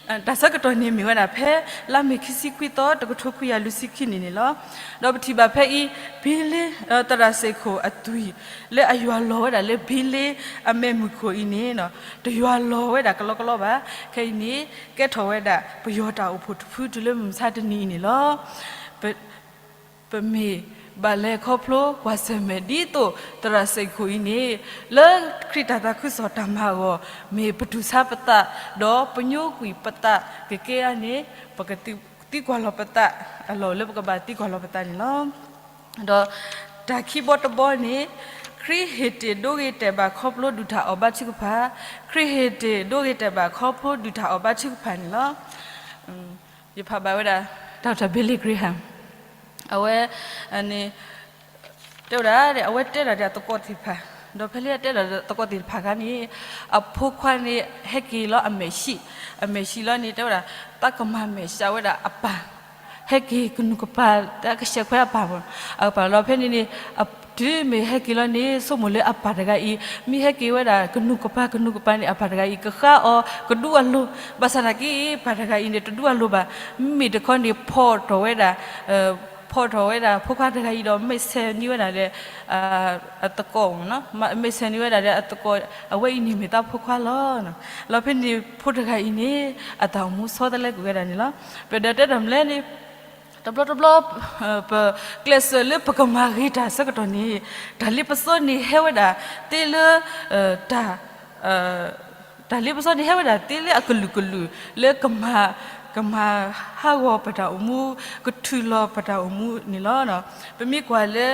တၢ်ဆၢကတီၢ်န့ၣ်မ့ၢ်ဝဲဒၣ်ဖဲ လါမ့ၤခံဆံခွံသီ တကထိခွံကယၤလွံၢ်ဆံခံနံၣ်န့ၣ်လီၤ. ဒီးပထံၣ်ဘၣ်ဖဲအံၤ ဘ့လ့ သရၣ်စ့ၢ်ခိၣ်အသွံၣ် လၢအယွၤလီၤဝဲဒၣ်လၢဘ့လ့အမဲၢ်မုၢ်ခိၣ်အံၤန့ၣ် တယွၤလီၤဝဲဒၣ်ကလီကလီဘၣ်. ခဲအံၤန့ၣ် ကဲထီၣ်ဝဲဒၣ်ပယီၤတၢ်အိၣ်ဖှိၣ်တဖုတုၤလၢမုၢ်မဆါတနံၤအံၤန့ၣ်လီၤ. ပမ့ၢ်ဘၣ်လဲၤခီဖျိကွၢ်ဆၢၣ်မဲာ်ဒ်သိးသရၣ်စ့ၢ်ခိၣ်အံၤန့ၣ် လၢခရံာ်တၢ်သးခုကစီၣ်တၢ်မၤအဂီၢ် မ့ၢ်ပတူၢ်ဆါပသး ဒီးပညိကွံာ်ပသးကကဲဧါန့ၣ် ပကသံကွၢ်လီၤပသး အလီၢ်လၢပကဘၣ်သံကွၢ်လီၤပသးန့ၣ်လီၤ. ဒီးတၢ်ခံဘီတဘီန့ၣ် ခရံာ်ဟ့ၣ်တ့ၢ်ဒိဂ့ၤတဲာ်ဘၣ်ခီဖျိဒုၣ်တၢ်အီၣ်ဘါထုကဖၣ်, ခရံာ်ဟ့ၣ်တ့ၢ်ဒိဂ့ၤတဲာ်ဘၣ်ခီဖျိဒုၣ်တၢ်အီၣ်ဘါထုကဖၣ်န့ၣ်လီၤ. ယဖးဘၣ်ဝဲဒၣ် Doctor Billy Graham အဝဲ န့ၣ် တဲဝဲဒၣ် အဝဲတဲဒၣ်ဒီးအသကိးသ့ၣ်တဖၣ်, ဒီးဖဲလၢအတဲဒၣ်ဒီးသကိးသ့ၣ်တဖၣ်အခါန့ၣ် အဖိခွါန့ၣ် ဟဲက့ၤလီၤအမဲာ်ဆှံ, အမဲာ်ဆှံလီၤန့ၣ် တဲဝဲဒၣ် သးကမၤမဲာ်ဆှးဝဲဒၣ်အပၢ်, ဟဲက့ၤကနူၤကပၤ တၢ်ကဆှဲးခွဲးအပၢ်မ့ၢ် အကပၢ်လီၤ. ဖဲန့ၣ်န့ၣ် တုၤမ့ၢ်ဟဲက့ၤလီၤန့ၣ် ဆိကမိၣ်လၢအပၢ်တဂၤအံၤ မ့ၢ်ဟဲက့ၤဝဲဒၣ်ကနူၤကပၤ ကနူၤကပၤန့ၣ် အပၢ်တဂၤအံၤ ကဃါအီၤ ကဒူအလိၤ, ဘၣ်ဆၣ်သနာ်က့ ပၢ်တဂၤအံၤန့ၣ် တဒူအလိၤဘၣ်. မ့မ့ၢ်တခီန့ၣ် ဖီၣ်ထီၣ်ဝဲဒၣ် ဖီၣ်ထီၣ်ဝဲဒၣ်ဖိခွါတဂၤအံၤဒီး မဲာ်ဆှဲးန့ၢ်ဝဲဒၣ်ဒီး အသကိး, မဲာ်ဆှဲးန့ၢ်ဝဲဒၣ်ဒီးအသကိး, အဝဲအံၤန့ၣ်မ့ၢ်သးဖိခွါလီၤ. လီၤဖဲန့ၣ် ဖိတဂၤအံၤန့ၣ် အတၢ်အိၣ်မူဆီတလဲကွံာ်ဝဲဒၣ်န့ၣ်လီၤ. ပဒီးတဲတၢ်မနုၤလဲၣ်န့ၣ် တဘျီတဘျီ ပကျဲးစၢးလၢပကမၤဂ့ၤတၢ်ဆၢကတီၢ်န့ၣ် တၢ်လ့ပစီန့ၣ်ဟဲဝဲဒၣ်သ့လၢ တၢ် တၢ်လ့ပစီန့ၣ်ဟဲဝဲဒၣ်သ့လၢအကလုာ်ကလုာ် လၢကမၤ ကမၤဟးဂီၤပတၢ်အိၣ်မူ, ကထုးလီၤပတၢ်အိၣ်မူန့ၣ်လီၤ. ပမ့ၢ်ကွၢ်လၢ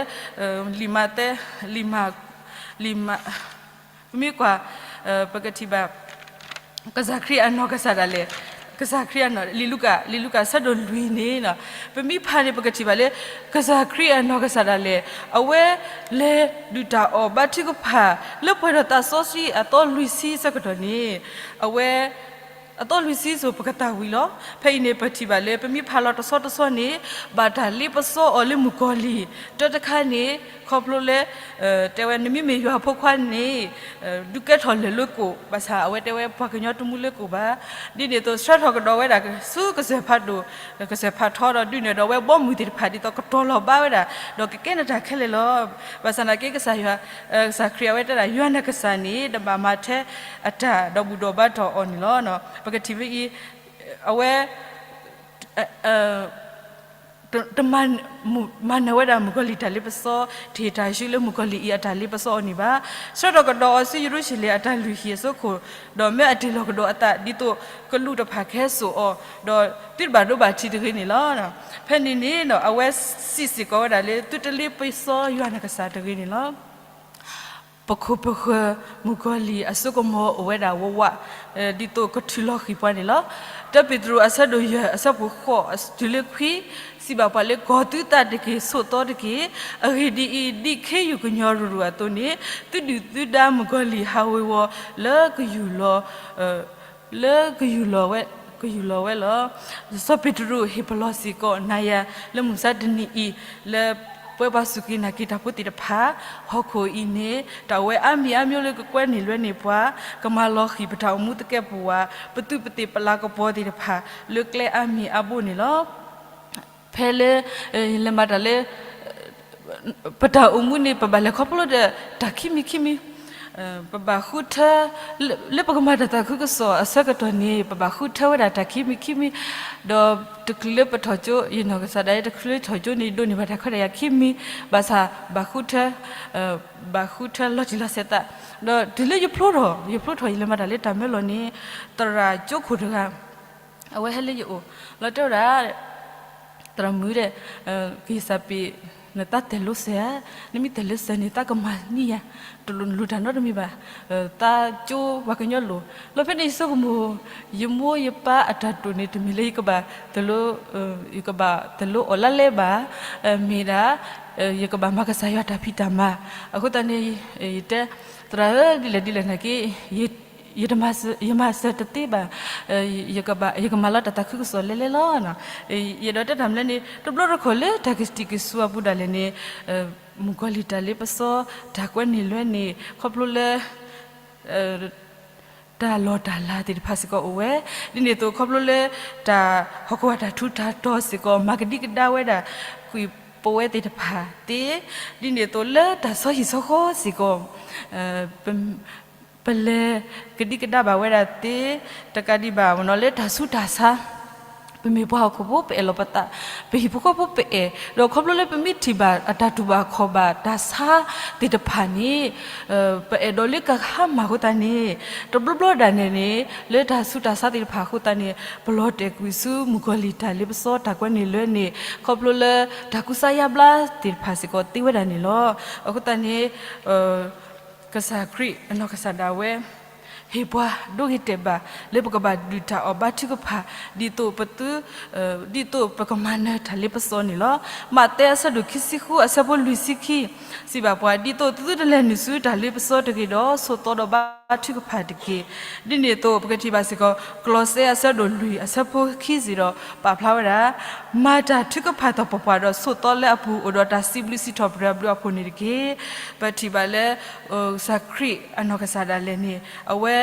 လံာ်မးသဲ, လံာ်မး, လံာ်မး, ပမ့ၢ်ကွၢ် ပကထံၣ်ဘၣ် ကစၢ်ခရံာ်အနီၢ်ကစၢ်ဒၣ်လဲာ်, ကစၢ်ခရံာ်အနီၢ်, လံာ်လူၤကၣ်, လံာ်လူၤကၣ်အဆၢဒိၣ်လွံၢ်န့ၣ်, ပမ့ၢ်ဖးန့ၣ် ပကထံၣ်ဘၣ်လၢ ကစၢ်ခရံာ်အနီၢ်ကစၢ်ဒၣ်လဲာ် အဝဲလဲၤဒုးတၢ်အီၣ်ဘါထုကဖၣ် လၢပှဲၤဒီးသးစီဆှံအသီလွံၢ်ဆံအဆၢကတီၢ်န့ၣ်, အဝဲ အသီလွံၢ်ဆံစိၤပကသးဝံၤလီၤ. ဖဲအံၤန့ၣ် ပထံၣ်ဘၣ်လၢ ပမ့ၢ်ဖးလီၤတဆီတဆီန့ၣ် ဘၣ်တၢ်လ့ပစီအီၤလၢမုၣ်ကီၤလံၢ်, တၢတခါန့ၣ် ခီဖျိလၢ တဲဝဲ နမ့မ့ၢ်ယွၤဖိခွါန့ၣ် ဒုးကဲထီၣ်လဲၤလၢကိၣ်, ဘၣ်ဆၣ်အဝဲတဲဝဲ ပှၤကညီတမူလၢကိၣ်ဘၣ်. ဒ်န့ၣ်အသိး ဆှၢထီၣ်ကဒီးဝဲဒၣ်ဆူကစၢၢ်ဖးဒိၣ်, ကစၢၢ်ဖးထီဒီး ဒုးနဲၣ်ဒီးဝဲဘီမုၢ်သ့ၣ်တဖၣ် ဒ်သိးကတီၤလီၤဘၣ်ဝဲဒၣ် ဒီးကကဲနတၢ်ခဲလၢာ်လီၤ. ဘၣ်ဆၣ်နာ်က့ ကစၢ်ယွၤ, ကစၢ်ခရံာ်အဝဲတဲဒၣ် ယွၤနကစၢ်န့ၣ် တဘၣ်မၤထဲအတၢ်ဒီးဘူၣ်ဒီးဘါထီၣ်အီၤန့ၣ်လီၤ. ပကထံၣ်ဖဲအံၤ အဝဲ တမၤနၢၤဝဲဒၣ်မုၣ်ကီၤလံၢ်တၢ်လ့ပစီ, တဟ့ၣ်တၢ်ဆှၢလၢမုၣ်ကီၤလံၢ်အံၤအတၢ်လ့ပစီအီၤန့ၣ်ဘၣ်. ဆှၢထီၣ်ကဒီးအီၤဆူယရူၤၡလ့ၣ်အတၢ်လုၢ်ဟံၣ်အစိခိၣ်, ဒီးမၢအတ့ၢ်လီၤကဒီးအသး ဒ်သိးကလူးတဖၣ်ကဟဲစိာ်အီၤ, ဒီးသုတဘၣ်ဒိဘၣ်ထံးတဂ့ၤန့ၣ်လီၤ. ဖဲန့ၣ်န့ၣ် အဝဲစံးစ့ၢ်ကီးဝဲဒၣ်လၢ သုတလ့ပစီယွၤနကစၢ်တဂ့ၤန့ၣ်လီၤ. ပခိၣ်ပဃၢၤမုၣ်ကီၤလံၢ်အစိကမီၤအိၣ်ဝဲဒၣ်ဝးဝး, ဒ်သိးကထုးလီၤဃံၤပှၤန့ၣ်လီၤ. တၢပ့းတရူးအဆၢဒိၣ်ယဲၢ်အဆၢဖိဃိးတုၤလၢခွံ, စံးဘၣ်ပှၤလၢ ကီၤသုသးတက့ၢ်, ဆိးသီတက့ၢ်. အဂ့ၢ်ဒ်အံၤ, ဒ်ခ့ယုၢ်ကညီၤရူၤရူၤအသိးန့ၣ်, သုဒုၣ်သုဒါမုၣ်ကီၤလံၢ်ဟးဝ့ၤဝီၤ လၢကယူၢ်လီၤ လၢကယူၢ်လီၤဝဲ, ကယူၢ်လီၤဝဲလီၤ. စီၤပ့းတရူးဟ့ၣ်ပလီၢ်စ့ၢ်ကီး နၤယၤလၢမုၢ်မဆါတနံၤအံၤ, လၢပဝဲပှၤစူၢ်က့ၤနာ်က့ၤတၢ်ဖိသ့ၣ်တဖၣ်, ဟီၣ်ခိၣ်အံၤန့ၣ် တၢ်အိၣ်ဝဲအါမံၤအါမျိၤလၢကကွဲန့ၢ်လွဲန့ၢ်ပှၤ, ကမၤလီၤဃံၤပတၢ်အိၣ်မူသကဲာ်ပဝး, ပသူးပသ့ၣ်ပလၤကပီၤသ့ၣ်တဖၣ် လၢကျဲအါမံၤအါဘိန့ၣ်လီၤ. ဖဲလၢ ယလဲၤမၤတၢ်လၢ ပတၢ်အိၣ်မူန့ၣ် ပဘၣ်လဲၤခီဖျိဒီးတၢ်ခံမံၤခံမံၤ, ပဘၣ်ဃုထၢ, လၢပကမၤတၢ်သးခုကစီၣ်အဆၢကတီၢ်န့ၣ် ပဘၣ်ဃုထၢဝဲဒၣ်တၢ်ခံမံၤခံမံၤ, ဒီးတချုးလၢပထီၣ်ကၠိ, ယနီၢ်ကစၢ်ဒၣ်ယဲ တချုးလၢထီၣ်ကၠိန့ၣ် ယဒိးန့ၢ်ဘၣ်တၢ်ခွဲးတၢ်ယာ်ခံမံၤ, ဘၣ်ဆၣ်ဘၣ်ဃုထၢ, ဘၣ်ဃုထၢလီၤတံၢ်လီၤဆဲးသး, ဒီးတုၤလၢယဖျိထီၣ်, ယဖျိထီၣ် ယလဲၤမၤတၢ်လၢတၢ်မၢလီၤန့ၣ်, သရၣ်ကၠိခိၣ်တဂၤ အဝဲဟဲလၢယအိၣ်, လီၤတဲဝဲဒၣ် သရၣ်မုၣ်ဒီး ကယဲၢ်စၢ်ပ့ၤ နသးတဲာ်လိၤစၢၤဧါ, နမ့ၢ်တဲာ်လိၤစၢၤန့ၣ် သးကမၤန့ၢ်ယၤ, တလိၣ်နလိၣ်တၢ်နီတမံၤဘၣ်, သးကၠိပှၤကညီလိၤ. လီၤဖဲန့ၣ်ယဆိကမိၣ်, ယမိၢ်ယပၢ်အတၢ်တိာ်န့ၣ် တမ့ၢ်လၢယကဘၣ်, ယကဘၣ်သိၣ်လိအီၤလါလဲဘၣ်, မ့ၢ်ဒၣ် ယကဘၣ်မၤကစၢ်ယွၤတၢ်ဖံးတၢ်မၤ, အဃိသတးန့ၣ် ယတဲ, သရၣ်ဧၢ, ဒ်လဲၣ်ဒ်လဲၣ်နာ်က့ ယမၤစၢၤတသ့ဘၣ်, ယကမၤလီၤတၢ်သးခုကစီၣ်လဲၤလဲၤလီၤ. ယအဲၣ်ဒိးတဲတၢ်မနုၤလဲၣ်န့ၣ် တဘျီတခီၣ်လၢတၢ်ကစံၣ်ကစူၤအပူၤဒၣ်လဲာ်န့ၣ်, မုၣ်ကီၤလံၢ်တၢ်လ့ပစီ, တၢ်ကွဲန့ၢ်လွဲန့ၢ်, ခီဖျိလၢ တၢ်လီၢ်တၢ်လၤသ့ၣ်တဖၣ်စ့ၢ်ကီးအိၣ်ဝဲ, ဒ်န့ၣ်အသိးခီဖျိလၢ တၢ်ဟီၣ်ခိၣ်အတၢ်ထူးတၢ်တီၤစ့ၢ်ကီး မၤကဒံကဒါဝဲဒၣ် ကွံာ်ပဝဲသ့ၣ်တဖၣ်သ့, ဒ်န့ၣ်အသိးလၢတၢ်ဆီဟံၣ်ဆီဃီစ့ၢ်ကီး ပလဲၤကဒံကဒါဘၣ်ဝဲဒၣ်သ့, တကးဒံးဘၣ်မနီၤလၢတၢ်ဆူးတၢ်ဆါ, ပမ့ၢ်ပှၤဟီၣ်ခိၣ်ဖိ ပအဲၣ်လီၤပသး, ပဟံၣ်ဖိဃီဖိပအဲၣ်, ဒီးခီဖျိလၢပမ့ၢ်ထံၣ်ဘၣ်အတၢ်တူၢ်ဘၣ်ခီၣ်ဘၣ်တၢ်ဆါသ့ၣ်တဖၣ်န့ၣ်, ပအဲၣ်ဒိးလၢကဟါမၢ်အဃိသတးန့ၣ်, တဘျီဘျီဒၣ်န့ၣ်န့ၣ် လၢတၢ်ဆူးတၢ်ဆါသ့ၣ်တဖၣ်အဃိသတးန့ၣ် ပလီၤတဲာ်ကွံာ်ဆူမုၣ်ကီၤလံၢ်တၢ်လ့ပစီတၢ်ကွဲန့ၢ်လွဲန့ၣ်, ခီဖျိလၢတၢ်ကူစါယါဘျါသ့ၣ်တဖၣ်စ့ၢ်ကီးသ့ဝဲဒၣ်န့ၣ်လီၤ. အဃိသတးန့ၣ် ကစၢ်ခရံာ်အနီၢ်ကစၢ်ဒၣ်ဝဲ ဟ့ၣ်ပှၤဒိဂ့ၤတဲာ်ဘၣ် လၢပကဘၣ်ဒုးတၢ်အီၣ်ဘါထုကဖၣ် ဒ်သိးပသု, ဒ်သိးပကမၤနၢၤတၢ်လ့ပစီန့ၣ်လီၤ. မးသဲအဆၢဒိၣ်ခံဆံဃုအဆၢဖိလွံၢ်ဆံခံ စံးဘၣ်ပှၤ, ဒ်သိးသုတလဲၤနုာ်ဆူတၢ်လ့ပစီတဂ့ၤဒီး ဆိးသီဒီးဘါထုကဖၣ်တက့ၢ်. ဒ်န့ၣ်အသိး ပကထံၣ်ဘၣ်စ့ၢ်ကီး ကလီးစဲအဆၢဒိၣ်လွံၢ်အဆၢဖိခံစ့ၢ်ဒီး ပာ်ဖျါဝဲဒၣ် မၤတၢ်ထုကဖၣ်သပှၢ်ပှၢ်ဒီး ဆိးသီလၢအပူၤအိၣ်ဒီးတၢ်စံးဘျုးစံးထီၣ်ပတြၢၤအဘျုးအဖှိၣ်န့ၣ်တက့ၢ်. ပထံၣ်ဘၣ်လၢ ကစၢ်ခရံာ်အနီၢ်ကစၢ်ဒၣ်လဲာ်န့ၣ် အဝဲ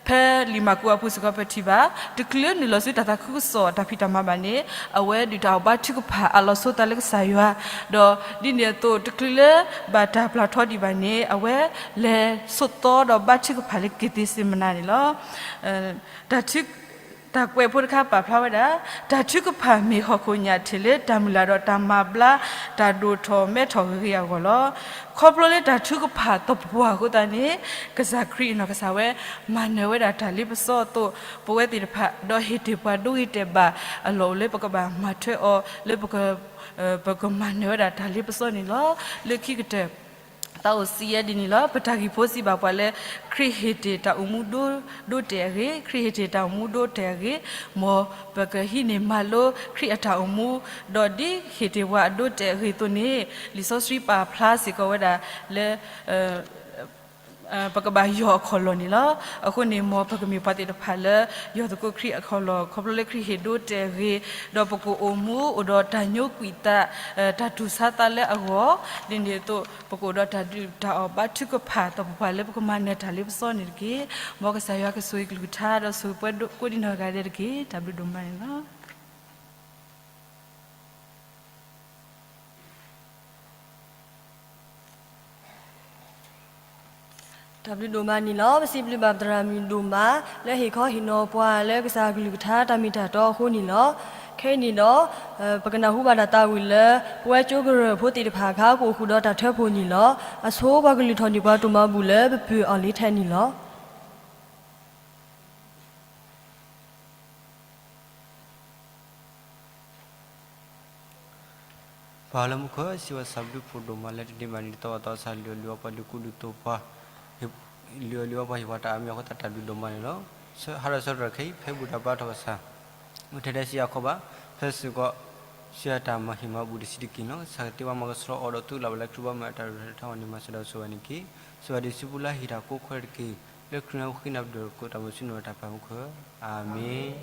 ဖဲလံာ်မၢ်ကူးအပူၤစ့ၢ်ကီးပထံၣ်ဘၣ် တချုးနုာ်လီၤဆူတၢ်သးခုကစီၣ်တၢ်ဖံးတၢ်မၤဘၣ်န့ၣ် အဝဲဒုးတၢ်အီၣ်ဘါထုကဖၣ်အးလီၤဆိးသးလၢကစၢ်ယွၤ, ဒီးဒ်န့ၣ်အသိး တချုးလၢဘၣ်တၢ်ပျၢ်ထီဒံးဘၣ်န့ၣ် အဝဲလဲၤဆိးသီဒီးဘါထုကဖၣ်လၢက့ၤသ့စ့မနၤန့ၣ်လီၤ. တၢ်ထု တၢ်ကွဲးဖိတခါပာ်ဖျါဝဲဒၣ်, တၢ်ထုကဖၣ်မ့ၢ်ဟီၣ်ခိၣ်ညၣ်ထံးလၢတၢ်မုၢ်လၢ်ဒီးတၢ်မၤဘျါ တၢ်ဒိၣ်ထီၣ်မဲထီၣ်ဂ့ၤဂ့ၤအဂီၢ်လီၤ. ခီဖျိလၢတၢ်ထုကဖၣ်သပှၢ်အဃိသတးန့ၣ် ကစၢ်ခရံာ်အနီၢ်ကစၢ်ဝဲ မၤနၢၤဝဲဒၣ်တၢ်လ့ပစီအသိး ပဝဲသ့ၣ်တဖၣ် ဒီးဟ့ၣ်တ့ၢ်ပှၤဒိဂ့ၤတဲာ်ဘၣ်အလီၢ်အိၣ်လၢပကဘၣ်မၤထွဲအီၤ လၢပက ပကမၤနၢၤဝဲဒၣ်တၢ်လ့ပစီန့ၣ်လီၤ. လၢခံကတၢၢ် သးအိၣ်စံးယဲဒ်န့ၣ်လီၤ. ပတၢ်ဂ့ၢ်ဖိစံးဘၣ်ပှၤလၢ ခရံာ်ဟ့ၣ်တ့ၢ်တၢ်အိၣ်မူဒိၣ်ဒိၣ်တဲာ်အဂ့ၢ်, ခရံာ်ဟ့ၣ်တ့ၢ်တၢ်အိၣ်မူဒိၣ်တဲာ်အဂ့ၢ်, မ်ပကဟံးန့ၢ်မၤလိခရံာ်အတၢ်အိၣ်မူ, ဒီးဒ်ဟ့ၣ်တ့ၢ်ပှၤအဒိၣ်တဲာ်အဂ့ၢ်အသိးန့ၣ် လံာ်စီဆှံပာ်ဖျါစ့ၢ်ကီးဝဲဒၣ်လၢ ပကဘၣ်ယီၢ်အခီၣ်လီၢ်န့ၣ်လီၤ. အဃိန့ၣ် မ်ပကမ့ၢ်ပှၤသ့ၣ်တဖၣ်လၢ ယီၢ်သကိးခရံာ်အခီၣ်လီၢ် ခီဖျိလၢခရံာ်ဟ့ၣ်ဒိၣ်တဲာ်အဂ့ၢ်, ဒီးပကအိၣ်မူအိၣ်ဒီးတၢ်ညိကွံာ်သး, တၢ်တူၢ်ဆါသးလၢအဂီၢ်, ဒ်န့ၣ်အသိး ပကအိၣ်ဒီးတၢ်ဒုၣ်တၢ်အီၣ်ဘါထုကဖၣ်သပှၢ်ပှၢ်လၢပကမၤနၢၤတၢ်လ့ပစီန့ၣ်တက့ၢ်. မ်ကစၢ်ယွၤကဆိၣ်ဂ့ၤကလုၢ်ကထါ ဒီးဆိၣ်ဂ့ၤပှၤကိးဒံနီၢ်ဂၤဒဲးတက့ၢ်. တၢ်ဘျုးဒိၣ်မးန့ၣ်လီၤ. တၢ်ဘျုးဒိၣ်မးန့ၣ်လီၤ. ပစံးဘျုးဘၣ်ပသရၣ်မုၣ်ဒိၣ်မး လၢဟ့ၣ်ခီဟ့ၣ်နီၤပှၤလၢကစၢ်ကလုၢ်ကထါတၢ်မ့ၢ်တၢ်တီအဃိန့ၣ်လီၤ. ခဲအံၤန့ၣ်ဒီး ပကနၢ်ဟူဘၣ်တၢ်သးဝံၣ်လၢ ပဝဲကၠိကရၢၢ်ဖိသ့ၣ်တဖၣ်အခါ ကအိၣ်ဃုာ်ဒီးတၢ်ထၢဖှိၣ်န့ၣ်လီၤ. အဆိပှၤကလုၢ်ထီၣ်န့ၢ်ပှၤတိၢ်မၤဘူၣ်လၢပပုၢ်အီၤလံထဲန့ၣ်လီၤ. ပၢ်လၢမူခိၣ် စံးဘၣ်သးဘျုးဖှိၣ်ဒိၣ်မးလၢတနံၤဘၣ်နံၤ တသီဘၣ်သီ စၢ်လုၢ်အီၣ်လုၢ်အီပှၤ လုၢ်ကူၣ်လုၢ်သိးပှၤ လုၢ်အီၣ်လုၢ်အီပှၤ ဟ့ၣ်ပှၤတၢ်အါမံၤအဃိ သးတၢ်ဘျုးဒိၣ်မးန့ၣ်လီၤ. ဟါဒီးဆၢကတီၢ်ခဲအံၤ ဖဲဘူၣ်တၢ်ဘါထီၣ်ကစၢ် မ့ၢ်ထဲဒဲးစံးအခိၣ်ဘၣ် ဖဲစ့ၢ်ကီး စံးတၢ်မၤဟ့ၣ်မၤဘူၣ်တဆံးတက့ၢ်လီၤ. ကစၢ်ကတ့ဝဲမၤကဆှီအီၤဒီးသူၣ်လၢ်ဘၣ်လၢခရံာ်ဘီမုၢ်အတၢ်ရဲၣ်တၢ်ကျဲၤထီၣ်ဝဲန့ၣ် မၤစၢၤဒီးဆိၣ်ဂ့ၤန့ၣ်တက့ၢ်. ဆိၣ်ဂ့ၤဒံးဆူပူၤလၢဟံၣ်တၢ်ကိးခွဲးတက့ၢ်. လၢခရံာ်အဃိ ဃ့နၢ်ပၢၢ်ဒီးကိးတၢ်မုၢ်ဆူၣ်န့ၢ်ဝဲတၢ်ပၢ်မူခိၣ် အၤမ့ၣ်.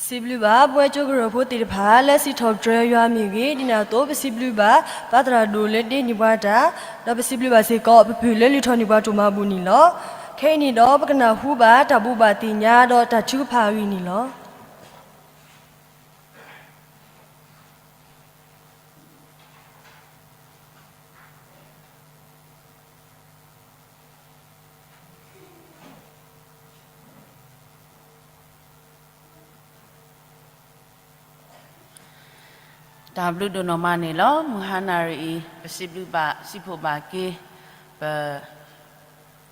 ပစံးဘျုးဘၣ်ပဝဲကၠိကရၢၢ်ဖိသ့ၣ်တဖၣ် လၢစံးထီၣ်ပတြၢၤယွၤမ့ၢ်ဂ့ၤ, ဒ်န့ၣ်အသိး ပစံးဘျုးဘၣ် ပၢ်သရၣ်ဒိၣ်လၢတ့န့ၢ်ပှၤတၢ်, ဒီးပစံးဘျုးဘၣ်စ့ၢ်ကီး ပပုၢ်လၢလုၢ်ထီၣ်န့ၢ်ပှၤတိၢ်မၤဘူၣ်န့ၣ်လီၤ. ခဲအံၤန့ၣ်ဒီး ပကနၢ်ဟူဘၣ်တၢ်ဘိးဘၣ်သ့ၣ်ညါဒီးတၢ်ထုကဖၣ်အဂ့ၢ်န့ၣ်လီၤ. တၢ်ဘျုးဒိၣ်နီၢ်မးန့ၣ်လီၤ. မုၢ်ဟါနၣ်ရံၣ်အံၤ ပစံးဘျုးဘၣ် စံးဖှိၣ်ဘၣ်က့ၤ ပ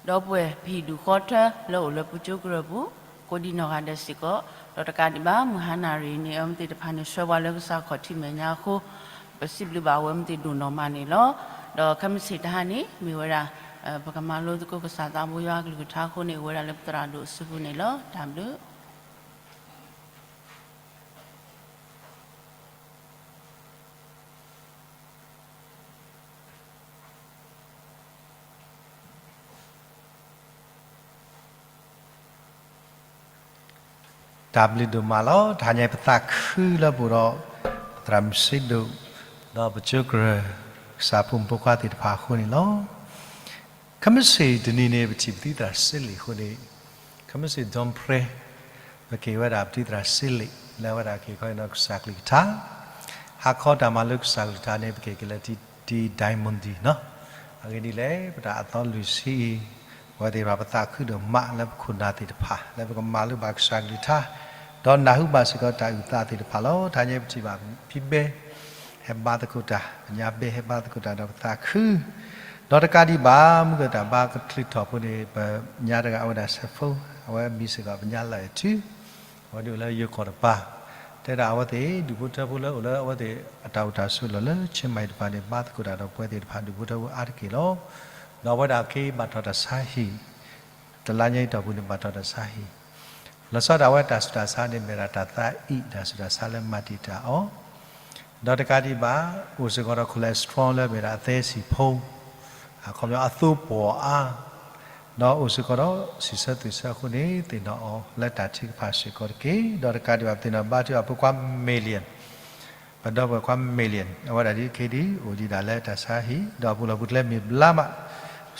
ဒီပုၢ်ဝဲၢ်ပဟံၣ်ဒူၣ်ဃီထၢလၢအိၣ်လၢပကၠိကရၢၢ်ပူၤ ကိးဒံနီၢ်ဂၤဒဲးစ့ၢ်ကီး, ဒီးတကးဒံးဘၣ် မုၢ်ဟါနၣ်ရံၣ်န့ၣ် အဝဲသ့ၣ်တဖၣ်န့ၣ် ဆှၢပှၤလၢကစၢ်ခီၣ်ထံးမဲာ်ညါအဃိ ပစံးဘျုးဘၣ်အဝဲသ့ၣ်ဒိၣ်နီၢ်မးန့ၣ်လီၤ. ဒီးခဲမုၢ်ဆ့ၣ်တဟါန့ၣ် မ့ၢ်ဝဲဒၣ် ပကမၤလိသကိးကစၢ်သးဘိယွၤအကလုၢ်ကထါအဃိန့ၣ် အိၣ်ဝဲဒၣ်လၢပသရၣ်ဒိၣ်အစုပူၤန့ၣ်လီၤ. တၢ်ဘျုး တၢ်ဘျုးဒိၣ်မးလီၤ. တဟါညါပသးခုလၢပအိၣ်ဒီး ပသရၣ်မုၣ်စ့ဒိၣ် ဒီးပကၠိကရၢၢ် ကစၢ်ဖိမုၣ်ဖိခွါသ့ၣ်တဖၣ်အဃိန့ၣ်လီၤ. ခဲမုၢ်ဆ့ၣ်တနံၤန့ၣ် ပထံၣ်ပသုသရၣ်စ့လ့ၣ်အဃိန့ၣ် ခဲမုၢ်ဆ့ၣ် dawn prayer ပက့ၤဝဲဒၣ်ပသုသရၣ်စ့လ့ၣ် လၢအဝဲဒၣ်က့ၤခီန့ၣ်ဒီးကစၢ်ကလုၢ်ကထါ ဟါခီတၢ်မၤလိကစၢ်ကလုၢ်ကထါန့ၣ် ပက့ၤက့ၤလၢ T D Diamond နီၤ. အဂ့ၢ်ဒ်လဲၣ် ပတၢ်အသီလွံၢ်ဆံအံၤ ပဝဲသ့ၣ်တဖၣ်ပသးခုဒိၣ်မးလၢပခိၣ်နၢ်သ့ၣ်တဖၣ် လၢပကမၤလိဘၣ်ကစၢ်ကလုၢ်ကထါ ဒီးနၢ်ဟူဘၣ်စ့ၢ်ကီးတၢ်အုၣ်သးသ့ၣ်တဖၣ်လီၤ. တဟါညါပထံၣ်ဘၣ်ဖံဘဲ ဟဲဘါသကိးတၢ် ပညါဘဲဟဲဘါသကိးတၢ်ဒီးပသးခု ဒီးတကးဒံးဘၣ် မုၢ်ကတၢၢ်ဘါကချုးထီၣ်ဖိန့ၣ် ပညါတဂၤအဝဲဒၣ် cell phone အဝဲမံၤစ့ၢ်ကီး ပညါလၢအထူ အဝဲဒၣ်အိၣ်လၢယိၤကီၢ်တပၤ တဲဒၣ်အဝဲသ့ၣ် ဒူၣ်ဖိထၢဖိလၢအိၣ်လၢအဝဲသ့ၣ်အတၢ်အိၣ်တၢ်ဆိးလီၢ်လၢ Chiang Mai တပၤန့ၣ် ဘါသကိးတၢ်ဒီးပဝဲသ့ၣ်တဖၣ်ဒူၣ်ဖိထၢဖိအါတက့ၢ်လီၤ. ဒီးအဝဲဒၣ်က့ၤဘၣ်ထီၣ်တၢ်ဆါဟံၣ် တလါညါအံၤတီၢ်ပူၤန့ၣ် ဘၣ်ထီၣ်တၢ်ဆါဟံၣ် လီၤဆီဒၣ်ဝဲတၢ်ဆူးတၢ်ဆါန့ၣ် မ့ၢ်ဒၣ်တၢ်သးအံၣ် တၢ်ဆူးတၢ်ဆါလၢမၤတံာ်တာ်အီၤ ဒီးတကးဒံးဘၣ် အိၣ်စ့ၢ်ကီးဒီး cholesterol လၢမ့ၢ်ဒၣ်အသဲစံာ်ဖိ အခီပညီအသိပှီၢ်အါ ဒီးအိၣ်စ့ၢ်ကီးဒီးစံးဆၢသွံၣ်ဆၢအဃိန့ၣ် သ့ၣ်နီၣ်အီၤလၢတၢ်ထုကဖၣ်စ့ၢ်ကီးတက့ၢ်. ဒီးတကးဒံးဘၣ် ပသ့ၣ်နီၣ်ဘါထုကဖၣ်ဖိခွါ million ပဒီပုၢ်ဝဲၢ်ခွါ million အဝဲဒၣ်ဒ်ခဲအံၤဒ် အိၣ်ဒံးဒၣ်လၢတၢ်ဆါဟံၣ် ဒီးပူၤလီၢ်ပူၤကျဲမ့ၢ်ဘျါမး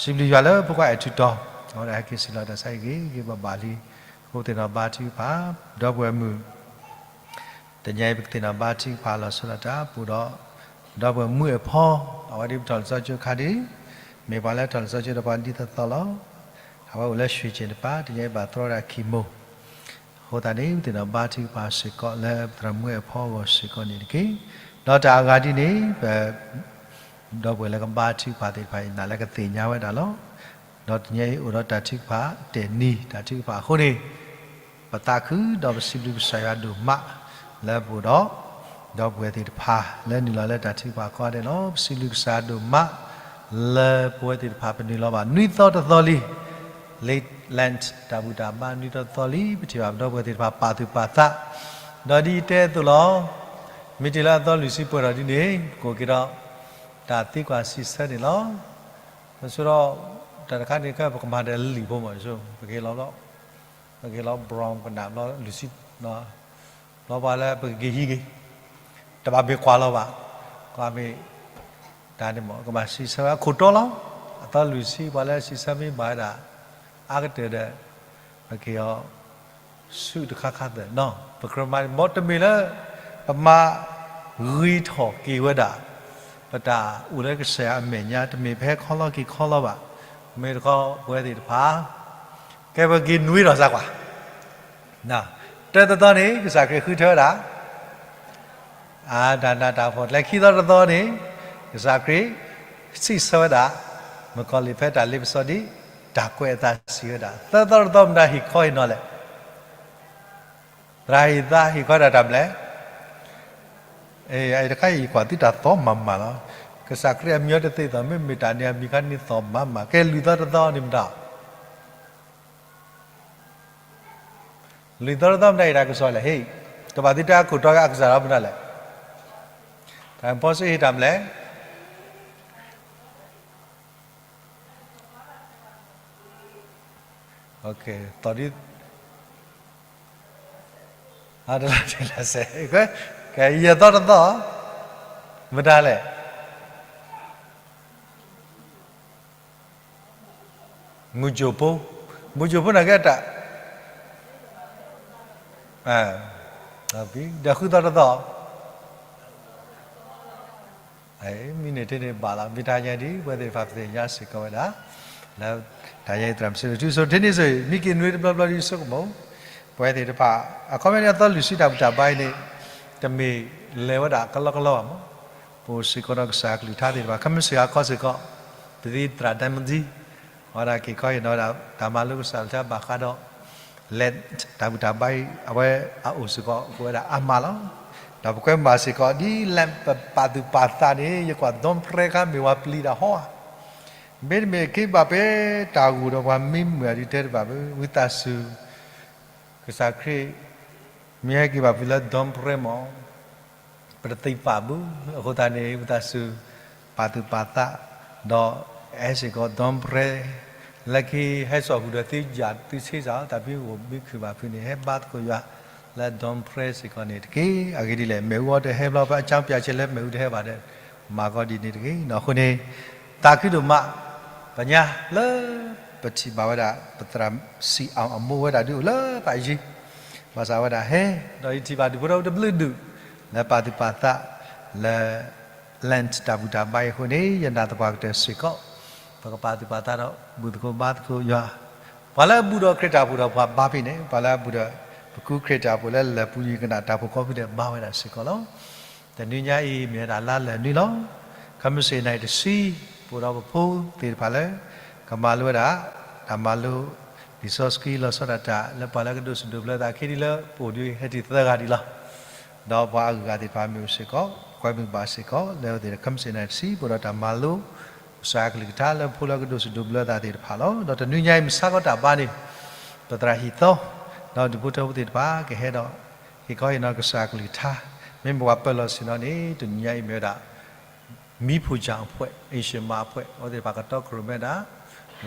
စံးဘျုးယွၤလၢဖိခွါအဲၣ်ထူတီၤ အဝဲဒၣ်ဟဲက့ၤစံၣ်လီၤတၢ်ဆါဟံၣ်ဂ့ၤဂ့ၤဘၣ်ဘၣ်လံ. အဃိပသ့ၣ်နီၣ်ဘါထုကဖၣ် ဒီပုၢ်ဝဲၢ်မုၣ် တနံၤအံၤပကသ့ၣ်နီၣ်ဘါထုကဖၣ်လီၤဆီဒၣ်တၢ် ပအိၣ်ဒီး ဒီပုၢ်ဝဲၢ်မုၣ်အဖီ အဝဲဒ်ပထီၣ်လံာ်စီဆှံအခါဒ် မ့ၢ်ပှၤလၢထီၣ်လံာ်စီဆှံဒီးပှၤဒ်သိးသိးလီၤ. အဝဲအိၣ်လၢ ရွှေကျင် တပၤ တနံၤအံၤဘၣ်သြီဒၣ် chemo အဃိသတးန့ၣ် ပသ့ၣ်နီၣ်ဘါထုကဖၣ်စ့ၢ်ကီးလၢပသရၣ်မုၣ်အဖီအဂီၢ်စ့ၢ်ကီးန့ၣ်တက့ၢ်. ဒီးတၢ်အဂၤဒ်န့ၣ် ပ ဒီပုၢ်ဝဲၢ်လၢကဘါထုကဖၣ်သ့ၣ်တဖၣ်အံၤ နာ်လၢကသ့ၣ်ညါဝဲဒၣ်လီၤ. ဒီးတနံၤအံၤအိၣ်ဒီးတၢ်ထုကဖၣ်တဲာ်နံၤ တၢ်ထုကဖၣ်အဃိန့ၣ် ပသးခုဒီးပစံးဘျုးကစၢ်ယွၤဒိၣ်မး လၢပအိၣ်ဒီး ဒီပုၢ်ဝဲၢ်သ့ၣ်တဖၣ် လၢနုာ်လီၤလၢတၢ်ထုကဖၣ်ကိးဂၤဒဲးလီၤ. ပစံးဘျုးကစၢ်ဒိၣ်မး လၢပဝဲသ့ၣ်တဖၣ်ပနုာ်လီၤဘၣ် နွံသီတသီလံ လ့ Lent တၢ်ဘူၣ်တၢ်ဘါနွံသီတသီလံ ပထံၣ်ဘၣ်ပဒီပုၢ်ဝဲၢ်သ့ၣ်တဖၣ်ပာ်သူၣ်ပာ်သး ဒီးဒ်ယတဲအသိးလီၤ. မ့ၢ်တ့ၢ်လၢအသီလွံၢ်ဆံပှဲၤထီၣ်ဒ်န့ၣ် ပကအိၣ်က့ၤဒီး တၢ်သံကွၢ်စံးဆၢန့ၣ်လီၤ. ပဆိဒီး တၢ်တခါန့ၣ် ခဲပကမၤဒီးလံာ်ဖိမး ပကဟ့ၣ်လီၤဘျီ ပကဟ့ၣ်လီၤ brown ကနၣ်ဘျီလွံၢ်ဆံ ဘျီပှၤလၢပကက့ၤဟံးက့ၤ တဘၣ်မ့ၢ်ကွၢ်လီၤဘၣ် ကွၢ်မ့ၢ် တၢ်န့ၣ်မ့ၢ် ကဘၣ်စံးဆၢဝဲအခိၣ်တီလီၤ. အသီလွံၢ်ဆံ ပှၤလၢစံးဆၢမ့ၢ်ဘၣ်ဝဲဒၣ် အါကတၢၢ်ဒီး ပကဟ့ၣ်အီၤ ဆူတခါခါသၢၣ်နီၤ ပကြၢးမၤန့ၣ် မ်တမ့ၢ်လၢ ပမၤဂ့ၤထီၣ်က့ၤဝဲဒၣ် ပတၢ်အိၣ်လၢကစၢ်ယွၤအမဲာ်ညါ တမ့ၢ်ဖဲခီလီၤက့ၤခီလီၤဘၣ်. မ့ၢ်တခီ ပဝဲသ့ၣ်တဖၣ် ကဲပက့ၤနွံထီၣ်စၢ်ကွၢ် တၢတသီန့ၣ် ကစၢ်ခရံာ်ဃုထၢဝဲဒၣ် အတၢ်နးတၢ်ဖှီၣ်ကျဲ ခံသီတသီန့ၣ် ကစၢ်ခရံာ် စံးဆၢဝဲဒၣ် မုၣ်ကီၤလံၢ်ဖဲတၢ်လ့ပစီဒံး တၢ်ကွဲးအသးစံးဝဲဒၣ် သၢသီတသီမတၤဟ့ၣ်ခီဟ့ၣ်နီၤလဲၣ် သရၣ်ဟ့ၣ်သးဟ့ၣ်ခီဒၣ်တၢ်မနုၤလဲၣ် အတခါအံၤကွၢ်သုတၢ်သီမးမးလီၤ. ကစၢ်ခရံာ်အမံၤအီၤတသ့သိး မ့မ့ၢ်တၢ်န့ၣ်အမံၤခါန့ၣ်သီမးမး ကဲလွံၢ်သီတသီန့ၣ်မတၤ လွံၢ်သီတသီမတၤအံၤတၢ်ကစီၣ်လဲၣ် ဟ့ၣ် ကဘၣ်သုတၢ်အခိၣ်တီဂ့ၤအကစၢ်ဒီးမတၤလဲၣ် တၢ်ဖီစ့ဟ့ၣ်တၢ်မနုၤလဲၣ် သီဒ် တလါတလါစဲး, ကဲ, ယသီတသီ, မတၤလဲၣ်, မုၢ်ကၠိၣ်ဖိ, မုၢ်ကၠိၣ်ဖိန့ၣ်ကဲတၢ်, ဒီးဃုသီတသီ မံးနံးတ့ၢ်န့ၣ်ဘၣ်လီၤ. မ့ၢ်တၢ်ညါဒ် ပဝဲသ့ၣ်တဖၣ်ပသ့ၣ်ညါစ့ၢ်ကီးဝဲဒၣ်, လၢတၢ်ညါအံၤသရၣ်မုၣ်စံးထူ ဆိတ့ၢ်န့ၣ်စ့ၢ် မံက့ၤနွံတဘျီဘျီဒ်ဆိကမိၣ်, ပဝဲသ့ၣ်တဖၣ် အခီပညီန့ၣ် အသီလွံၢ်ဆံတၢ်ဘူၣ်တၢ်ဘါအံၤန့ၣ် တမ့ၢ်လဲၤဝဲဒၣ်ကလီကလီဘၣ်မး, ပအိၣ်စ့ၢ်ကီးဒီးကစၢ်အကလုၢ်ကထါသ့ၣ်တဖၣ် ခဲမုၢ်ဆ့ၣ်ဟါခီစ့ၢ်ကီး, ပသံသရၣ်ဒဲမုၢ်သံ အဝဲဒၣ်က့ၤခီဟ့ၣ်နီၤဝဲဒၣ် တၢ်မၤလိကစၢ်အကလုၢ်ကထါဘၣ်ဃးဒီး လဲၤတၢ်ဘူၣ်တၢ်ဘါအံၤ အဝဲအအိၣ်စ့ၢ်ကီး အိၣ်ဝဲဒၣ်အါမးလီၤ. ဒီးပကွဲမုာ်ဘၣ်စ့ၢ်ကီး ဒ်လဲၤပ ပာ်သူၣ်ပာ်သးန့ၣ် ယကွၢ် don pray ခါ မ့ၢ်ဝဲပျံၤတၢ်ဟီဧါ, မ့တမ့ၢ်က့ၤဘၣ်ပဲတၢ်ဂီၤဒီးပှၤမံမုာ်အဒုးတဲတဘၣ်ဘၣ် ဝံသးစူၤ ကစၢ်ခရံာ် မ့ၢ်ဟဲက့ၤဘၣ်ဖုးလၢ don pray မး ပတသ့ၣ်ညါဘၣ်. အဃိသတးန့ၣ် ဝံသးစူၤ ပာ်သူၣ်ပာ်သး ဒီးအဲၣ်စ့ၢ်ကီး don pray လၢခံဟဲစိာ်ဃုာ်ဒီးသုယၤသုဆ့စး တၢ်ဘံအိၣ်ဘံခုၣ်ဘၣ်ဖုးန့ၣ် ဟဲဘါသကိးယွၤလၢ don pray စ့ၢ်ကီးန့ၣ်တက့ၢ်. အဂ့ၢ်ဒ်လဲၣ် မ့ၣ်အူအီၤတဟဲဘျီ ပအကၠီပၠးဆဲးလၢမ့ၣ်အူတဟဲဘၣ်ဒီး မၤကီဒ်န့ၣ်တက့ၢ်. အဃိန့ၣ် သးခုဒိၣ်မး ပညါလၢ ပထံၣ်ဘၣ်ဝဲဒၣ် ပသရၣ်စံးအီၤအမိၢ်ဝဲဒၣ်ဒုးအိၣ်လၢပယံၤ ဘၣ်ဆၣ်ဝဲဒၣ်ဟဲ ဒီးယထံၣ်ဘၣ်ဒူၣ်ဖိထၢဖိတဘျုးဒူၣ် လၢပာ်သူၣ်ပာ်သးလၢ Lent တၢ်ဘူၣ်တၢ်ဘါအံၤအဃိန့ၣ် ယနာ်သပှၢ်ကတၢၢ်စ့ၢ်ကီး ပကပာ်သူၣ်ပာ်သးဒီး ဘူၣ်သကိးဘါသကိးယွၤ, ပှၤလၢအဘူးဒီးခရံာ်တၢ်အိၣ်ဖှိၣ်ဒီးပှၤဘါဖဲန့ၣ် ပှၤလၢအဘူးဒီး ပကူခရံာ်တၢ်အိၣ်ဖှိၣ်လၢလၢၢ်ပူၤယံၤကနၣ်တၢ်အိၣ်ဖှိၣ်ကိးဖုဒဲးဘါဝဲဒၣ်စ့ၢ်ကီးလီၤ. တနွံညါအံၤမ့ၢ်ဝဲဒၣ်လါလၢၢ်နွံလီၤ. ခဲမုၢ်ဆ့ၣ်နၣ်ရံၣ်တဆံ ပအိၣ်ဒီးပဖိသ့ၣ်တဖၣ်လၢ ကမၤလိဝဲဒၣ် တၢ်မၤလိ လံာ်စီဆှံလီၤဆီဒၣ်တၢ် လၢပှၤလၢကဒိးစဒိးဘျၢသး ခဲဒ်လၢပအိၣ်ဒံးဟဲထံၣ်သၢဂၤဒံးလီၤ. ဒီးပှၤအဂုၤအဂၤသ့ၣ်တဖၣ်မ့ၢ်အိၣ်စ့ၢ်ကီး ကွဲမုာ်ဘၣ်စ့ၢ်ကီး လၢအဝဲသ့ၣ်ခဲမုၢ်ဆ့ၣ်နၣ်ရံၣ်တဆံ ပအိၣ်ဒီးတၢ်မၤလိ ကစၢ်အကလုၢ်ကထါလၢဖိလၢကဒိးစဒိးဘျၢသးသ့ၣ်တဖၣ်လီၤ. ဒီးတနွံညါအံၤမုၢ်ဆါခီတၢ်ဘါန့ၣ် ပသရၣ်ဟံၣ်သီ ဒီးဒူၣ်ဖိထၢဖိသ့ၣ်တဖၣ်ကဟဲဒီး ဟ့ၣ်ခီဟ့ၣ်နီၤကစၢ်အကလုၢ်ကထါ မ့မ့ၢ်ပှၤပၢၤလီၢ်ဆ့ၣ်နီၤန့ၣ် တနွံညါအံၤမ့ၢ်ဝဲဒၣ် မံဖိစၢ်အဖှဲး အ့ၡမၤအဖှဲး အဝဲသ့ၣ်တဖၣ်ကတီခိၣ်ရိၣ်မဲဒၣ်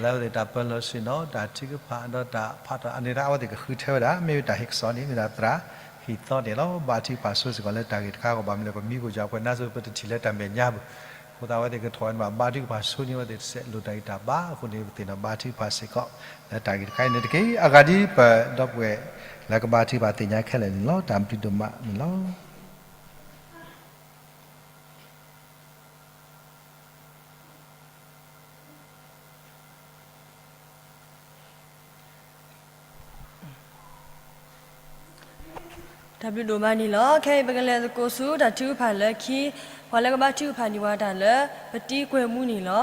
လၢအဝဲသ့ၣ်တၢ်ပၢၤလီၢ်ဆ့ၣ်နီၤ တၢ်ထုကဖၣ် ဒီးတၢ်ဖးထီၣ်အန့ၣ် အဝဲသ့ၣ်ကဃုထၢဝဲဒၣ် မ့ၢ်ဝဲတၢ်ဟ့ၣ်ကစီၣ်န့ၣ် မ့ၢ်ဒၣ်သရၣ်ဟံၣ်သီန့ၣ်လီၤ. ဘါထုကဖၣ်ဆိစ့ၢ်ကီးလၢတၢ်ဂ့ၢ်တခါအဂီၢ် ဘၣ်မနုၤလဲၣ် ပမံဖိစၢ်အဖှဲး နါစိၤပတထံၣ်လၢတၢ်မဲာ်ညါဘၣ်. အဃိသတးအဝဲသ့ၣ်ကထီၣ်ဝဲန့ၣ်ဘၣ် ဘါထုကဖၣ်ဆိန့ၣ် အဝဲသ့ၣ်တစဲးလိာ်တၢ်ဂံၢ်တၢ်ဘါ အဃိန့ၣ် ပသ့ၣ်နီၣ်ဘါထုကဖၣ်စ့ၢ်ကီး လၢတၢ်ဂ့ၢ်တခါအံၤန့ၣ်တက့ၢ်. အဂၤဒ်ပဒီပုၢ်ဝဲၢ် လၢကဘါထုကဖၣ်သ့ၣ်ညါခဲလၢာ်န့ၣ်လီၤ. တၢ်ဘျုးဒိၣ်မးန့ၣ်လီၤ. တၢ်ဘျုးဒိၣ်မးန့ၣ်လီၤ. ခဲအံၤပကလဲၤသကိးဆူတၢ်ထုကဖၣ်လၢခံ, ပှၤလၢကဘါထုကဖၣ်န့ၢ်ပှၤတၢ်လၢ ပတံကွဲၤမူန့ၣ်လီၤ.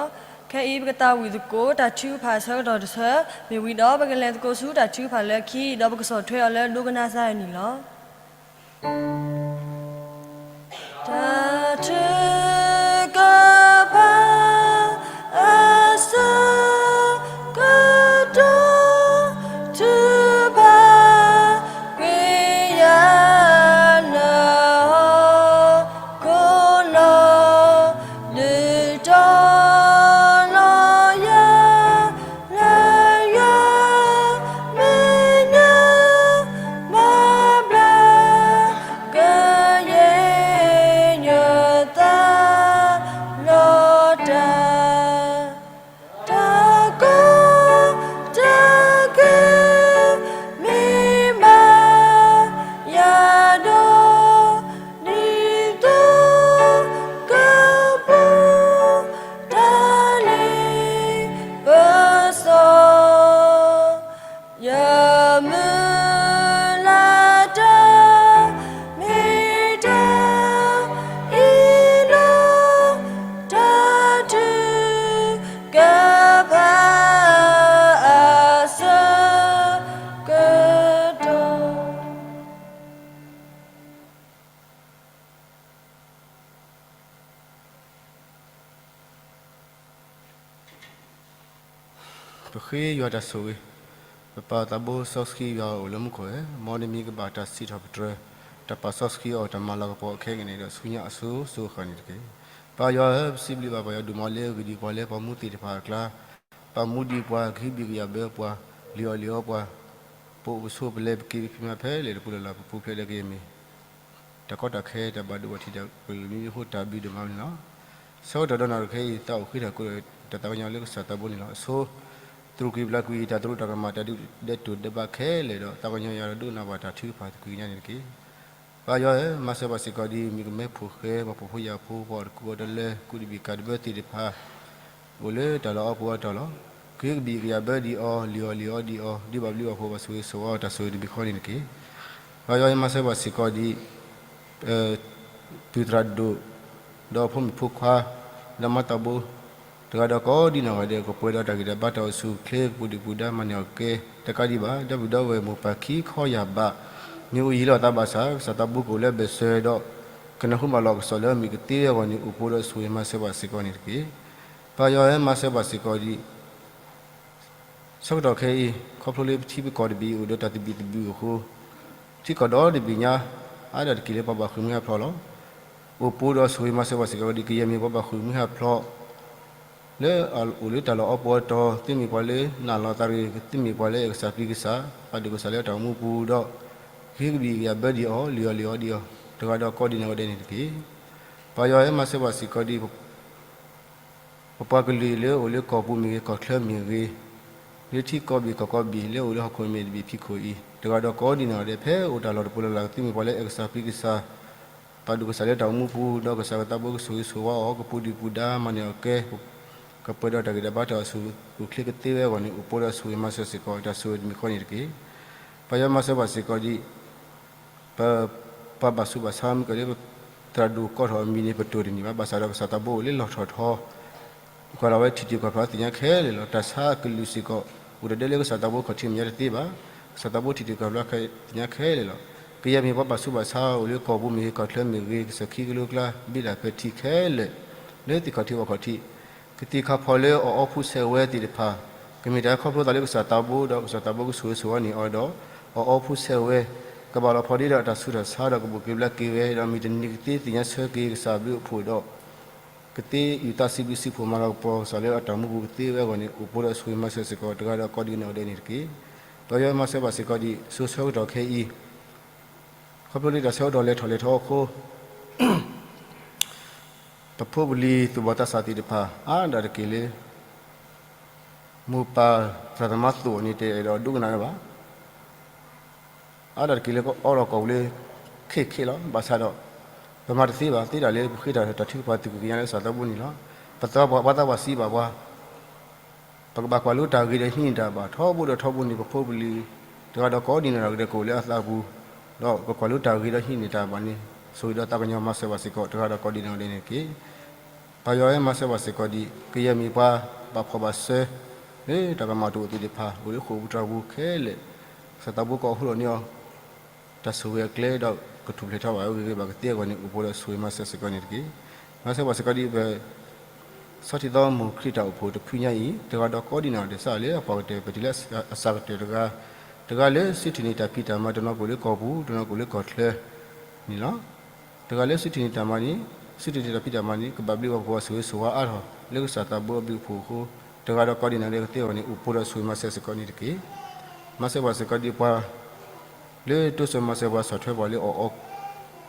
ခဲအံၤပကသးဝံၣ်သကိး တၢ်ထုကဖၣ်အဆၢကတီၢ်တဆၢ, မ့ၢ်ဝံၤဒီးပကလဲၤသကိးဆူတၢ်ထုကဖၣ်လၢခံ, ဒီးပကဆီၣ်ထွဲအီၤလၢဒိကနၣ်စၢ်န့ၣ်လီၤ. တၢ်ထုကဖၣ်အဆၢကတီၢ် ထုကဖၣ်ကွံာ်ယၤလၢဟီၣ်ခိၣ်နီၤ, ဒုးတီၤလီၤယၤ လၢယွၤမဲာ်ညါ ဘၣ်ဘျါ ကယဲၢ်ညါသးလီၤတၢ်, တၢ်ကီတၢ်ခဲ မ့ၢ်ဘၣ်ယၤဒီး ဒ်သိးကပူၤ တၢ်လ့ပစီ ယမုၢ်လၢ်တၢ် မ့ၢ်တၢ်အံၤလီၤ. တၢ်ထုကဖၣ်အဆၢကတီၢ် ပဃ့ယွၤတၢ်ဆိၣ်ဂ့ၤ, ပပၢ်သးဘိစီဆှံယွၤအိၣ်လၢမူခိၣ်ဧၢ, မ်နမံၤကဘၣ်တၢ်စံးထီၣ်ပတြၢၤ, တၢ်ပာ်စီဆှံအီၤတၢ်မၤလၤကပီၤခဲကနံၣ်ဒီးဆူညါအစိၤစိၤအဃၣ်န့ၣ်တက့ၢ်. ပၢ်ယွၤဧၢ, ပစံးဘျုးဘၣ်ပၢ်ယွၤဒိၣ်မးလၢအဂ့ၢ်ဒ်ပှၤလၢပှၤမူသ့ၣ်တဖၣ်အကျါ, ပာ်မူဒံးပှၤ, ကဟံးဘံၣ်ကယၢ်ဘၢပှၤ, လံၣ်အီၣ်လံၣ်အီပှၤ ပအိၣ်ပဆိးပလဲၤပက့ၤပဖံးမၤဖဲလဲၣ်တပူၤလၢ်လၢ် ပပူၤဖျဲးဒီးကယဲၢ်မ့ၢ် တၢ်ကီတၢ်ခဲတၢ်ဘၣ်ဒိဘၣ်ထံးတၢ်ကလုာ်မံမံအဃိတၢ်ဘျုးဒိၣ်မးန့ၣ်လီၤ. ဆၢကတီၢ်ဒီးနၤတခဲအံၤ သးအိၣ်ဃ့တၢ်ကိးဒီးတၢ်သးကညီၤလၢကစၢ်သးဘိန့ၣ်လီၤ. အဆိ တရူးကွံာ်ဘျးကွံာ် တၢ်သရူးတၢ်ကမၣ် တၢ်ဒုးဒဲးတိၢ်ဒဲးဘးခဲလၢာ်ဒီး သးကညီၤယၤဒီးဒိကနၣ်ဘၣ်တၢ်ထုကဖၣ်သကွံာ်ကညါန့ၣ်တက့ၢ်. ပၢ်ယွၤဧၢ, မၤစၢၤပှၤစ့ၢ်ကီးဒ်မုၣ်ကမဲဖိဃဲ ပှၤဖှီၣ်ဖိယာ်ဖိ ပှၤအီၣ်တကူအီတလၢ ကူးတဘ့ၣ်ကၤတဘၢသ့ၣ်တဖၣ် အိၣ်လၢတၢ်လီၢ်အီၣ်ပူၤအီတီၤလီၤ. ကဟုကဘံၣ်ကယာ်ဘၢဒ်အီၤ လုၢ်အီၣ်လုၢ်အီဒ်အီၤ ဒ်ဘၣ်ဘျုးဘၣ်ဖှိၣ်ဘၣ်ဆိၣ်ဂ့ၤဆိၣ်ဝါအီၤတၢ်ဆိၣ်ဂ့ၤတမံၤဃီန့ၣ်တက့ၢ်. ပၢ်ယွၤဧၢ, မၤစၢၤပှၤစ့ၢ်ကီးဒ် ပုၢ်သရၣ်ဒိၣ် ဒီးဖိမုၣ်ဖိခွါ ဒီးမါသးဘိ တဂၤဒီးကိးဒံနီၢ်ဂၤဒဲး ကပှဲၤဒီးတၢ်ဂံၢ်တၢ်ဘါတၢ်အိၣ်ဆူၣ်အိၣ်ချ့ ကပူၤဒံးပူၤဒါ မၤန့ၢ်အီၣ်ကဲ တကးဒံးဘၣ် ဒီပုၢ်ဒီဝဲၢ်မိၢ်ပၢ်ခံခီယၢ်ဘး မ့ၢ်အိၣ်ယံၤလီၤအသးဘၣ်ဆၣ် ကစၢ်သးဘိကအိၣ်လၢအဘၢၣ်စၢၤဒီး ကနၢ်ဟူဘၣ်လီၢ်ကစီၣ်လၢအမံၤကသ့အဂီၢ်န့ၣ် အိၣ်ပှဲၤဒီးဆိၣ်ဂ့ၤမၤစၢၤပှၤစ့ၢ်ကီးန့ၣ်တက့ၢ်. ပၢ်ယွၤဧၢ, မၤစၢၤပှၤစ့ၢ်ကီးဒ် ဆၢကတီၢ်ခဲအံၤ ခီဖျိလၢပထံပကီၢ်တဘ့ၣ်အံၤ အိၣ်ဒီးတၢ်သဘံၣ်သဘုၣ်အဃိ ထံကီၢ်ဒီတဘ့ၣ်ညါ အါဒၣ်တက့ၢ်လၢပှၤဘၣ်ဃုာ်မှံဟးဖျိးလီၤ. အိၣ်ပှဲၤဒီးဆိၣ်ဂ့ၤမၤစၢၤပှၤစ့ၢ်ကီးဒ် ကယဲၢ်မ့ၢ်ပှၤဘၣ်ဃုာ်မှံဟးဖျိး လၢအအိၣ်လၢတၢ်လီၢ်အီၣ်ပူၤအီတီၤ သုမ့ၢ်ပှၤလၢနာ်လီၤသးရ့ၣ် သုမ့ၢ်ပှၤလၢအဲၣ်ကစၢ်ပျံၤကစၢ် ပာ်ဒိၣ်ကစၢ်လၢအတၢ်အိၣ်မူပူၤဒီး ကဟုကဘံၣ်ကယာ်ဘၢဒ်အီၤ လုၢ်အီၣ်လုၢ်အီဒ်အီၤ တဂၤဒီးကိးဒံနီၢ်ဂၤဒဲးန့ၣ်တက့ၢ်. ပၢ်ယွၤဧၢ, မၤစၢၤပှၤစ့ၢ်ကီးဒ် ပပှၤကလုာ်လၢအိၣ်လၢကီၢ်ပူၤမ့ၢ်ဂ့ၤ ကီၢ်ချၢမ့ၢ်ဂ့ၤ, လၢထံကီၢ်ဘ့ၣ်ကီၢ်ကီၢ်ဘ့ၣ် လၢအိၣ်လၢဟီၣ်ခိၣ်မဲာ်တဘ့ၣ်ဖံးခိၣ်အံၤ တဂၤဒီးကိးဒံနီၢ်ဂၤဒဲး ဖဲအိၣ်တၢ်လီၢ်တပူၤလၢ်လၢ် သုမ့ၢ်ပှၤလၢအဲၣ်ကစၢ်ပျံၤကစၢ် ပာ်ဒိၣ်ကစၢ်လၢတၢ်အိၣ်မူပူၤ ဒီးကစၢ်ကသးဘိကဆိၣ်ဂ့ၤဆိၣ်ဝါအီၤ ကပူၤဒံးပူၤဒါ မၤန့ၢ်အီၣ်ကဲ ကပှဲၤဒီးတၢ်ဂံၢ်တၢ်ဘါတၢ်အိၣ်ဆူၣ်အိၣ်ချ့ကသ့ဝဲအဂီၢ်န့ၣ် အိၣ်ပှဲၤဒီးဆိၣ်ဂ့ၤမၤစၢၤစ့ၢ်ကီး တၢ်ဆိၣ်ဂ့ၤတမံၤဃီန့ၣ်တက့ၢ်. ပၢ်ယွၤမၤစၢၤပှၤစ့ၢ်ကီးဒ် ပ ပှၤဘၣ်ဆူးဘၣ်ဆါမ့ၢ်ကီးလၢ သရၣ်ဒိၣ်ကီထီၣ်အမံၤန့ၣ် ပတိၢ်တန့ၢ်ဘၣ် ဘၣ်ဆၣ်ဒီးကစၢ်သးဘိအိၣ်လၢလီၢ်ထီၣ်ထီ ကွၢ်လီၤဝဲထံၣ်တ့ၢ်ကွၢ်ဖျါသ့ၣ်ညါခဲလၢာ်လီၤ. တၢ်ဆါအကလုာ်စ့ၢ်ကီး အိၣ်တဒၢလၢကစၢ်သးဘိခီၣ်ထံးမဲာ်ညါတသ့ဘၣ်. ကစၢ်သးဘိထံၣ်တ့ၢ်ကွၢ်ဖျါသ့ၣ်ညါခဲလၢာ်လီၤ. ကယဲၢ်မ့ၢ်ပှၤဘၣ်ဆူးဘၣ်ဆါ အိၣ်လၢကီၢ်ပူၤမ့ၢ်ဂ့ၤ ကီၢ်ချၢမ့ၢ်ဂ့ၤ ကစၢၢ်ခံကလိကျါ ဘ့ၣ်ဒၣ်ပထံၣ်ခဲလၢာ် လၢသ့ၣ်ခီၣ်ထံးပှၤခီၣ်ထံး ကသ့ၣ်ခါဖီလၢအီၣ်အီဖှူဆဲးဝဲသ့ၣ်တဖၣ် ကမ့ၢ်တၢ်ခီဖျိသးလၢကစၢ်သးဘိဒီး ကစၢ်သးဘိကဆိၣ်ဂ့ၤဆိၣ်ဝါန့ၢ်အီၤဒီး အီၣ်အီဖှူဆဲးဝဲ ကဘၣ်လီၤဖီဒ့ဒီးတၢ်ဆူးတၢ်ဆါဒီးကဘိၣ်က့ၤဘျါက့ၤဝဲ ဒီးမ့ၢ်တနံၤကသ့သ့ၣ်ညါဆၢက့ၤကစၢ်ဘျုးအဖှိၣ်ဒီး ကသ့အုၣ်သးစံးဘျုးစံးဖှိၣ်မၤလၤကပီၤကစၢ်လၢအတၢ်မူပူၤကသ့ဝဲအဂီၢ်န့ၣ် အိၣ်ပှဲၤဒီးဆိၣ်ဂ့ၤမၤစၢၤစ့ၢ်ကီး တဂၤဒီးကိးဒံနီၢ်ဂၤဒဲးန့ၣ်တက့ၢ်. ပၢ်ယွၤမၤစၢၤဘၣ်စ့ၢ်ကီးဒ် စိၤဆၢကတီၢ်ခဲအံၤ ခီဖျိလၢတၢ်ဆၢကတီၢ်လဲၤထီၣ်လဲၤထီအဃိ ပဖိပလံၤသူၣ်ဘီၣ်သးစၢ်သ့ၣ်တဖၣ် အါဒၣ်တက့ၢ်လၢ မိၢ်ပၢ်သရၣ်သမါသိၣ်န့ၣ် တအဲၣ်ဒိးဒိကနၣ်ဝဲဘၣ်. အါဒၣ်တက့ၢ်လၢအအိၣ်ဒီးကီၢ်ပူၤလၢ ခဲခဲလီၤ. ဘၣ်ဆၣ်ဒီး ပမၤတသ့ဘၣ် သ့ဒၣ်လၢပဃ့တၢ်တၢ်ထုကဖၣ်သကွံာ်ကညါလၢကစၢ်သးဘိန့ၣ်လီၤ. ပသးပှၢ်ပှၤသးပှၢ်စံးဘၣ်ပှၤ ပကဘၣ်ကွၢ်လိတၢ်ဂ့ၤဒီးဟံးန့ၢ်တၢ်ဘၣ် ထီဘိဒီးထီဘိန့ၣ် ပဖိပလံၤ တဂၤဒီးကိးဒံနီၢ်ဂၤဒဲးကအိၣ်လၢအသးပူၤ ဒီးကကွၢ်လိတၢ်ဂ့ၤဒီးဟံးန့ၢ်တၢ်ဘၣ်န့ၣ် ဆိၣ်ဂ့ၤဒီးသးကညီၤမၤစၢၤဘၣ်စ့ၢ်ကီး တဂၤဒီးကိးဒံနီၢ်ဂၤဒဲးန့ၣ်တက့ၢ်. ပၢ်ယွၤဧၢ မၤစၢၤဘၣ်စ့ၢ်ကီးဒ် ကယဲၢ်မ့ၢ်ပှၤဘၣ်ဖှီၣ်ဘၣ်စၢၤ လၢတၢ်ကမၣ်တအိၣ်သ့ၣ်တဖၣ် အိၣ်လၢဃိာ်ပူၤတြီပူၤခဲလၢာ် ကစၢ်သးဘိကအိၣ်ဟူးလီၤန့ၢ်အီၤ တၢ်ဆိၣ်ဂ့ၤအကျဲဒီး ကထူၣ်ဖျဲးထီၣ်ဘၣ်ဝဲဂ့ၤဂ့ၤဘၣ်ကသ့အဂီၢ်န့ၣ် အိၣ်ပှဲၤဒီးဆိၣ်ဂ့ၤမၤစၢၤစ့ၢ်ကီးန့ၣ်တက့ၢ်. မၤစၢၤဘၣ်စ့ၢ်ကီးဒ်ပ ဆီထံသီမူခရံာ်တၢ်အိၣ်ဖှိၣ်တဖုညါအံၤ တဂၤဒီးကိးဒံနီၢ်ဂၤဒဲး စးလၢအပှၤကတၢၢ် ပတုၤလၢအစှၤကတၢၢ်တဂၤ, တဂၤလၢစုထံၣ်န့ၢ်တၢ်ဖံးတၢ်မၤ တနီၤကအိၣ်လၢကီၢ်ပူၤ တနီၤကအိၣ်လၢကီၢ်ချၢန့ၣ်လီၤ. တဂၤလၢစုထံၣ်န့ၢ်တၢ်မၤန့ၣ် စုထံၣ်န့ၢ်တၢ်ဖံးတၢ်မၤန့ၣ် ကဘၣ်ဘျုးဘၣ်ဖှိၣ်ဘၣ်ဆိၣ်ဂ့ၤဆိၣ်ဝါအါထီၣ် လၢကစၢ်သးဘိအဘျုးအဖှိၣ်အဃိ တဂၤဒီးကိးဒံနီၢ်ဂၤဒဲးကသ့အဂီၢ်န့ၣ် အိၣ်ပှဲၤဒီးဆိၣ်ဂ့ၤမၤစၢၤစ့ၢ်ကီးန့ၣ်တက့ၢ်. မၤစၢၤဘၣ်စ့ၢ်ကီးဒ်ပှၤ လၢတိစၢၤမၤစၢၤပှၤဆီၣ်ထွဲပှၤလၢအီၣ်အီ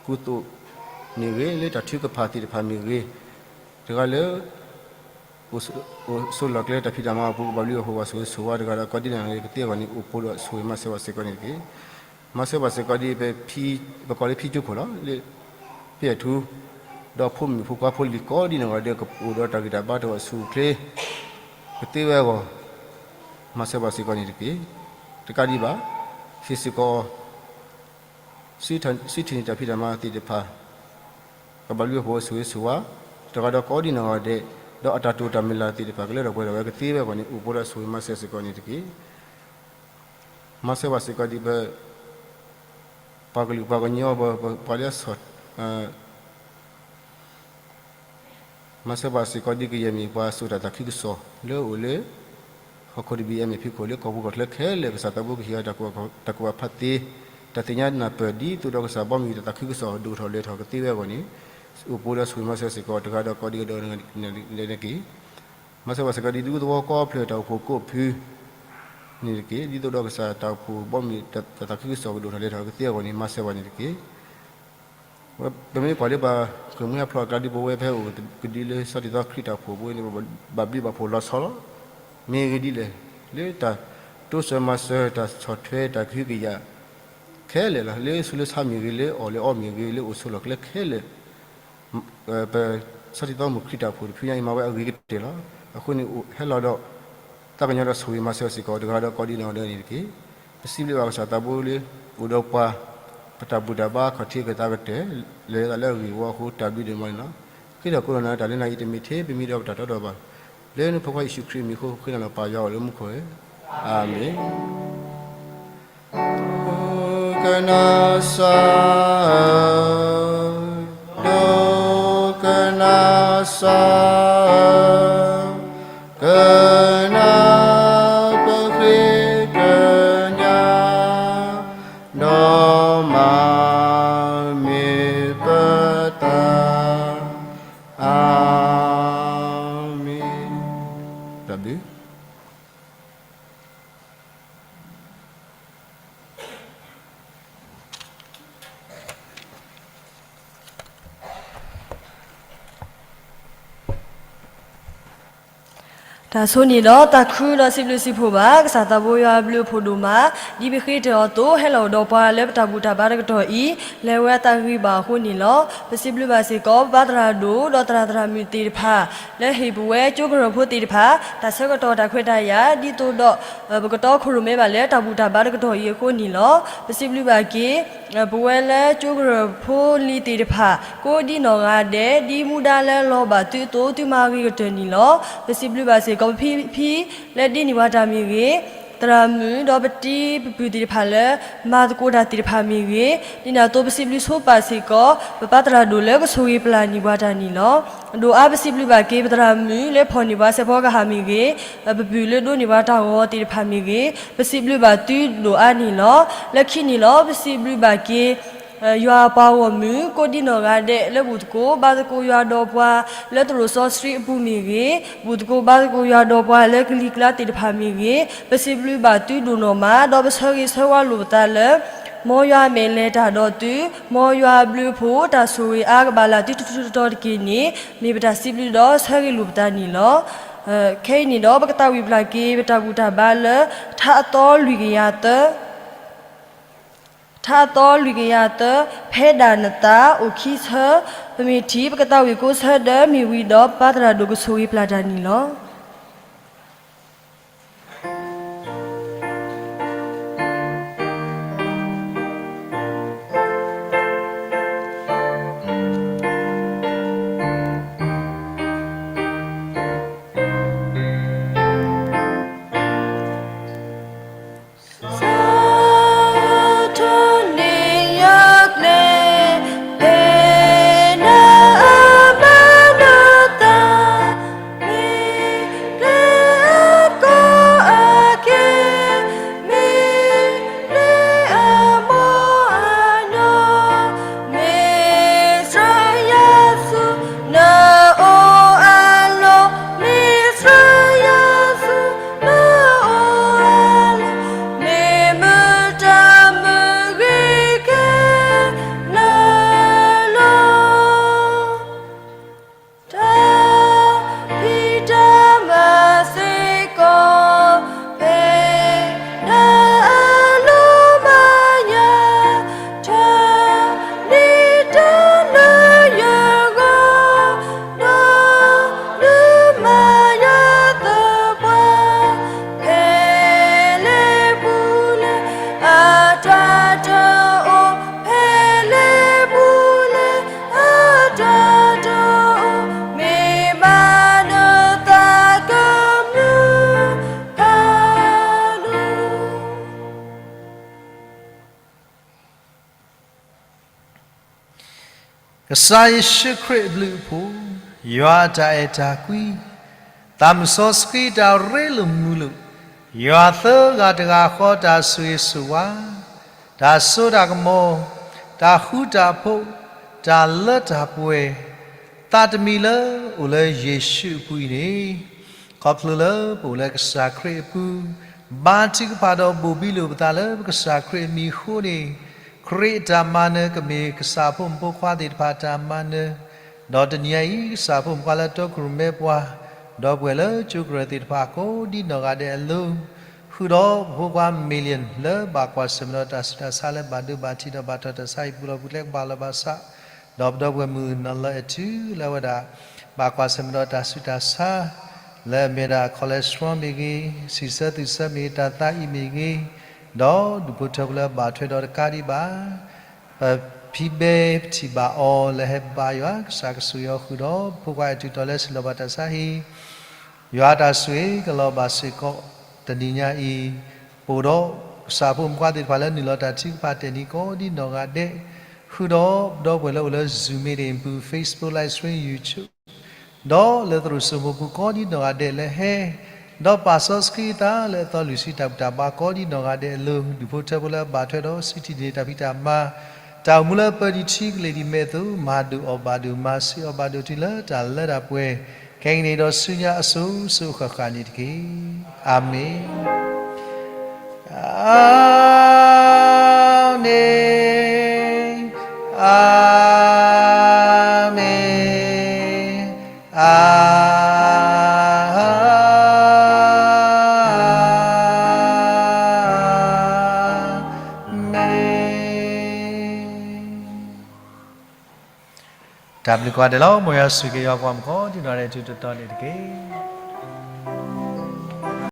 ကူသိးမ့ၢ်ဂ့ၤ လၢတၢ်ထုကဖၣ်သ့ၣ်တဖၣ်မ့ၢ်ဂ့ၤ, တဂၤလၢ အိၣ်ဆိးလီၢ်ကျဲတၢ်ဖံးတၢ်မၤအပူၤ ကဘၣ်ဘျုးဘၣ်ဖှိၣ်ဘၣ်ဆိၣ်ဂ့ၤဆိၣ်ဝါတဂၤဒီးကိးဒံနီၢ်ဂၤဒဲးကသ့အဂီၢ်န့ၣ် အိၣ်ပှဲၤဒီးဆိၣ်ဂ့ၤမၤစၢၤဘၣ်စ့ၢ်ကီးန့ၣ်တက့ၢ်. မၤစၢၤဘၣ်စ့ၢ်ကီးဒ် ပကိးလၢဖံကၠိခိၣ်လီၤ လၢ ဖံအဲၣ်ထူ ဒီးဖိမုၣ်ဖိခွါဖိလံၤကိးဒံနီၢ်ဂၤဒဲး ကအိၣ်ဒီးတၢ်ဂံၢ်တၢ်ဘါတၢ်အိၣ်ဆူၣ်အိၣ်ချ့ ကသ့ဝဲအဂီၢ် မၤစၢၤဘၣ်စ့ၢ်ကီးန့ၣ်တက့ၢ်. တကးဒံးဘၣ် ဟ့ၣ်စ့ၢ်ကီး စုထံၣ်န့ၢ်တၢ်ဖံးတၢ်မၤသ့ၣ်တဖၣ် ကဘၣ်ဘျုးဘၣ်ဖှိၣ်ဆိၣ်ဂ့ၤဆိၣ်ဝါ တဂၤဒီးကိးဒံနီၢ်ဂၤဒဲး ဒီးအတၢ်တိာ်တၢ်မုၢ်လၢ်သ့ၣ်တဖၣ် ကလၢထီၣ်ပှဲၤထီၣ်ဝဲကသ့ဝဲအဂီၢ်န့ၣ် အိၣ်ပှဲၤဒီးဆိၣ်ဂ့ၤမၤစၢၤစ့ၢ်ကီးန့ၣ်တက့ၢ်. မၤစၢၤဘၣ်စ့ၢ်ကီးဒ်ပ ပှၤကလုာ်ပှၤကညီ ပပှၤလၢအဆီၣ် မၤစၢၤဘၣ်စ့ၢ်ကီးဒ်ကယဲၢ်မ့ၢ်ပှၤစိာ်တၢ်သးခုကစီၣ် လၢအိၣ်လၢ ဟီၣ်ခိၣ်တဘ့ၣ်အံၤ မ့ၢ်ဖံးခိၣ်လၢကီၢ်ပူၤကီၢ်ချၢခဲလၢာ် ကစၢ်သးဘိကဟ့ၣ်အီၤ တၢ်ကူၣ်ဘၣ်ဖးသ့ တၢ်သ့ၣ်ညါနၢ်ပၢၢ် ဒ်သိးဒီးကစၢ်ဘီမုၢ်တၢ်သးခုကစီၣ် ဒိၣ်ထီၣ်လဲၤထီၣ်ကသ့ဝဲအဂီၢ်န့ၣ် အိၣ်ပှဲၤဒီးဆိၣ်ဂ့ၤမၤစၢၤစ့ၢ်ကီး တဂၤဒီးကိးဒံကဒီးန့ၣ်တက့ၢ်. မၤစၢၤဘၣ်စ့ၢ်ကီးဒ် ဒူသဝီကီဖျၢၣ်တၢ်အိၣ်ဖှိၣ်ကိးဖု န့ၣ်တက့ၢ်. ဒ်သိးဒီးကစၢ်တၢ်အိၣ်ဖှိၣ်ဘီမုၢ် တၢ်သးခုကစီၣ်ကဒိၣ်ထီၣ်လဲၤထီၣ်ကသ့အဂီၢ်န့ၣ် မၤစၢၤဘၣ်န့ၣ်တက့ၢ်. ပမ့ၢ်ကွၢ်လၢပှၤကမျၢၢ်ဖျိအကျါ ဒ်ပဝဲဖဲအိၣ်ကဒုလၢ စးထီၣ်သီခရံာ်တၢ်အိၣ်ဖှိၣ်အပူၤန့ၣ် ဘၣ်ဘျုးဘၣ်ဖှိၣ်လီၤဆီလီၤ. မ့ၢ်ဂ့ၢ်ဒ်လဲၣ်, လၢတၢ်တိစၢၤမၤစၢၤ တၢ်ဆီၣ်ထွဲ တၢ်ကဟုကယာ်ခဲလၢာ်လီၤ. လၢဆူးလၢဆါမ့ၢ်ဂ့ၤ, လၢအီၣ်လၢအီမ့ၢ်ဂ့ၤ, လၢအိၣ်ဆိးလီၢ်ကျဲခဲလၢာ် ပစးထီၣ်သီမုၢ်ခရံာ်တၢ်အိၣ်ဖှိၣ်တဖုညါအံၤ မၤဝဲအဂ့ၤကတၢၢ်လီၤ. အဃိန့ၣ် ဟဲလီၤဒီး သးကညီၤဒီးဆိၣ်ဂ့ၤမၤစၢၤစ့ၢ်ကီးတဂၤဒီးကိးဒံးနီၢ်ဂၤဒဲးန့ၣ်တက့ၢ်. ပစံးဘျုးဘၣ်ကစၢ်သးဘိလၢ အိၣ်ဒီးပှၤ ပတၢ်ဘူၣ်တၢ်ဘါခီၣ်ထံးကသးကတၢၢ် လဲၤသးလၢအဂ့ၢ်အဝီအဃိ တၢ်ဘျုးဒိၣ်မးန့ၣ်လီၤ. ဃ့ထီၣ်ကိးနီၢ်နီၢ် တၢ်လၢနၤအံၤတမ့ၢ်ထဲပမံၤဒီးပတၢ်တီဒီးဘၣ်, လၢနဖိခွါယ့ၣ်ၡူးခရံာ်အမံၤအဃိ ဃ့နၤလီၤပၢ်ယွၤအိၣ်လၢမူခိၣ်ဧၢ, အၤမ့ၣ်. ဒိကနၣ်စၢ်, ဒိကနၣ်စၢ်, ကနၣ်ပဃ့ကညး, ဒီးမၤမ့ၢ်ပသး, အၤမ့ၣ်. တၢ်ဘျုး တၢ်ဆိန့ၣ်ဒီးတၢ်ခုဒီးစံးဘျုးစံးဖှိၣ်ဘၣ် ကစၢ်သးဘိယွၤအဘျုးအဖှိၣ်ဒိၣ်မး, ဒ်ပဃ့တၢၢ်အီၤအသိး ဟဲလီၤအိၣ်ဒီးပှၤလၢပတၢ်ဘူၣ်တၢ်ဘါတကတီၢ်အံၤ လဲၤဝဲအသးဂ့ၤဘၣ်အဃိန့ၣ်လီၤ. ပစံးဘျုးဘၣ်စ့ၢ်ကီး ပပၢ်သရၣ်ဒိၣ် ဒီးသရၣ်သရၣ်မုၣ်သ့ၣ်တဖၣ် လၢဟ့ၣ်ပဝဲကၠိကရၢၢ်ဖိသ့ၣ်တဖၣ် တၢ်ဆၢကတီၢ်တၢ်ခွဲးတၢ်ယာ် ဒ်သိးဒီး ပကတီခိၣ်ရိၣ်မဲဘၣ်လၢတၢ်ဘူၣ်တၢ်ဘါတကတီၢ်အံၤအဃိန့ၣ်လီၤ. ပစံးဘျုးဘၣ်က့ၤ ပဝဲလၢကၠိကရၢၢ်ဖိလံၤသ့ၣ်တဖၣ် ကိးဒံးနီၢ်ဂၤဒဲး ဒ်မူဒါလၢလီၤဘၣ်သုအသိး သုမၤဂ့ၤကတၢၢ်န့ၣ်လီၤ. ပစံးဘျုးဘၣ်စ့ၢ်ကီး ပဖံဖံ လၢဒ့န့ၢ်ပှၤတၢ်မ့ၢ်ဂ့ၤ, သရၣ်မုၣ်ဒီးပတံၤပပုၢ်သ့ၣ်တဖၣ်လၢ မၤသကိးတၢ်သ့ၣ်တဖၣ်မ့ၢ်ဂ့ၤ, ဒ်န့ၣ်အသိးပစံးဘျုးဆိပာ်စ့ၢ်ကီး ပပၢ်သရၣ်ဒိၣ်လၢကဆိၣ်ဂ့ၤပျၢ်န့ၢ်ပှၤတၢ်န့ၣ်လီၤ. ဒိၣ်အါပစံးဘျုးဘၣ်က့ၤ ပသရၣ်မုၣ်လၢဖီၣ်န့ၢ်ပှၤစဲးဖီကဟၣ်မ့ၢ်ဂ့ၤ, ပပုၢ်လၢဒိးန့ၢ်ပှၤတၢ်ဂီၤသ့ၣ်တဖၣ်မ့ၢ်ဂ့ၤ, ပစံးဘျုးဘၣ်သုဒိၣ်အါန့ၣ်လီၤ. လၢခံန့ၣ်လီၤ ပစံးဘျုးဘၣ်က့ၤ ယွၤပှၤဂီၢ်မုၢ် ကိးဒံးနီၢ်ဂၤဒဲး လၢဘူၣ်သကိးဘါသကိးယွၤဒီးပှၤ လၢသရိာ်စီဆှံအပူၤမ့ၢ်ဂ့ၤ, ဘူၣ်သကိးဘါသကိးယွၤဒီးပှၤလၢကလံၤကျါသ့ၣ်တဖၣ်မ့ၢ်ဂ့ၤ, ပစံးဘျုးဘၣ်သုဒိၣ်နီၢ်မး ဒီးပဆၢဂ့ၤဆၢဝါလိာ်ပသးလၢ မ်ယွၤမဲာ်လဲၤတၢ်ဒီးသု, မ်ယွၤအဘျုးအဖှိၣ် တၢ်ဆိၣ်ဂ့ၤအါကဘၣ်လၢသုတတီၤတက့ၢ်န့ၣ် မ့ၢ်ပတၢ်စံးဘျုးဒီးဆၢဂ့ၤလိာ်ပသးန့ၣ်လီၤ. ခဲအံၤန့ၣ်ဒီး ပကသးဝံၣ်ပျၢ်က့ၤ ပတၢ်ဘူၣ်တၢ်ဘါလၢ ထါအသီလွံၢ်ကယၤသၢ ထါအသီလွံၢ်ကယၤသၢ, ဖဲဒၣ်နသးအိၣ်ခံဆၢ, ပမ့ၢ်ထံၣ် ပကသးဝံၣ်ကိးဆၢဒၢ မ့ၢ်ဝံၤဒီး ပၢ်သရၣ်ဒိၣ်ကဆိၣ်ဂ့ၤပျၢ်တၢ်န့ၣ်လီၤ. တၢ်ဖံးတၢ်မၤစ့ၢ်ကီး ဖဲဒၣ်အလီၤမၤညါ တၢ်နံၤတၢ်လၢယဂီၢ် ဒီးနမၤယၤသပှၢ် ဖဲလဲၣ်ပူၤလဲၣ် အတၢ်တအိၣ် ဖဲလဲၣ်ပူၤလဲၣ် အတၢ်တအိၣ် မ့ၢ်မၤနသးကမုာ် ဖးဒိၣ် ကစၢ်ယ့ၣ်ၡူးခရံာ်အဘျုးအဖှိၣ်, ယွၤအတၢ်အဲၣ်တၢ်ကွံ, သးမုၣ်စီဆှံတၢ်ရ့လိာ်မုာ်လိာ်, ယွၤသၢဂၤတဂၤဃီတၢ်ဆိၣ်ဂ့ၤဆိၣ်ဝါ, တၢ်စိတၢ်ကမီၤ, တၢ်ဃူတၢ်ဖိး, တၢ်လၢတၢ်ပှဲၤ, သးတမံၤလၢအိၣ်လၢယ့ၣ်ၡူးအပူၤအံၤန့ၣ်, ခီဖျိလၢပအိၣ်လၢကစၢ်ခရံာ်အပူၤ, ဘါထုကဖၣ်ဒီးဘိၣ်ဘံလိာ်ပသးလၢပကစၢ်ခရံာ်အမံၤအဃိန့ၣ်, ခရံာ်အတၢ်မၤနၢၤကမ့ၢ်ကစၢ်ဖိမုၣ်ဖိခွါသ့ၣ်တဖၣ်အတၢ်မၤနၢၤ, ဒီးတနံၤအံၤ ကစၢ်ဖိမုၣ်ဖိခွါလၢတီခိၣ်ရိၣ်မဲပှၤ, ဒီပုၢ်ဝဲၢ်လၢကၠိကရၢၢ်သ့ၣ်တဖၣ်ကိးဒ်နီၢ်ဂၤဒဲးအလိၤ, ဃုာ်ဒီးပဖိခွါ million လၢဘၣ်ကွၢ်ဆၢၣ်မဲာ်ဒီးတၢ်ဆူးတၢ်ဆါလၢဘၣ်ဒိဘၣ်ထံးဒီးဘၣ်ထီၣ်တၢ်ဆါဟံၣ်ပူၤလီၢ်ပူၤကျဲကဘၣ်လီၤဘၣ်ဆး, ဒီးပဒီပုၢ်ဝဲၢ်မုၣ်နီၢ်လၢအဲၣ်ထူလၢအဝဲဒၣ် ဘၣ်ကွၢ်ဆၢၣ်မဲာ်ဒီးတၢ်ဆူးတၢ်ဆါ လၢအမ့ၢ်ဒၣ် cholesterol မ့ၢ်ဂ့ၤ, စံးဆၢသူၣ်ဆၢမ့ၢ်ဂ့ၤ, တၢ်သးအံၤမ့ၢ်ဂ့ၤ, ဒီးဒူၣ်ဖိထၢဖိလၢအဘၣ်ထွဲဒီးတကးဒံးဘၣ် ပဖံးဘဲပထံၣ်ဘၣ်အီၤလၢဟဲဘါယွၤ, ကစၢ်ကဆိၣ်ဂ့ၤအီၤဃုာ်ဒီး ပဖိခွါအဲၣ်ထူတီၤလၢစံၣ်လီၤဘၣ်တၢ်ဆါဟံၣ်, ယွၤတၢ်ဆိၣ်ဂ့ၤကလီၤဘၣ်စ့ၢ်ကီးတနံၤညါအံၤ, ပအိၣ်ဒီးကစၢ်ဖိမုၣ်ဖိခွါသ့ၣ်တဖၣ်လၢနုာ်လီၤတၢ်ထုကဖၣ်တဲာ်နံၤ ကိးဒ်နီၢ်ဂၤဒဲး, ဃုာ်ဒီးပဒီပုၢ်ဝဲၢ်လၢအိၣ်လၢ Zoom meeting ပူၤ, Facebook live stream, YouTube ဒီးလၢသရိာ်စိမိၤပူၤ ကိးဒ်နီၢ်ဂၤဒဲးလၢဟဲ, ဒီးပာ်စီဆှံသးလၢအသီလွံၢ်ဆံတၢ်ဘူၣ်တၢ်ဘါ ကိးဒ်နီၢ်ဂၤဒဲးအလိၤ, ဒူၣ်ဖိထၢဖိလၢအဘၣ်ထွဲဒီးစံးထံၣ်န့ၢ်တၢ်ဖံးတၢ်မၤ, တၢ်အိၣ်မူလၢပၢၤဒံးထံကလ့ၢ်ဒံးမဲာ်အသိး မၤဒိၣ်အီၣ်ဘၣ်ဒိၣ်, မၤစ့အီၣ်ဘၣ်ဒိၣ်တုၤလၢတၢ်လၢတၢ်ပှဲၤ, ခဲကနံၣ်ဒီးဆူညါအစိၤစိၤအဃၣ်ဃၣ်န့ၣ်တက့ၢ်. အၤမ့ၣ်. အၤမ့ၣ်, အၤမ့ၣ်, အၤမ့ၣ်. တၢ်ဘျုးကိးဂၤဒဲးလီၤ. မ်ယွၤဆိၣ်ဂ့ၤက့ၤယွၤပှၤမုၣ်ကိးဒ်နီၢ်ဂၤဒဲး တၢ်ထူးတၢ်တီၤန့ၣ်တက့ၢ်.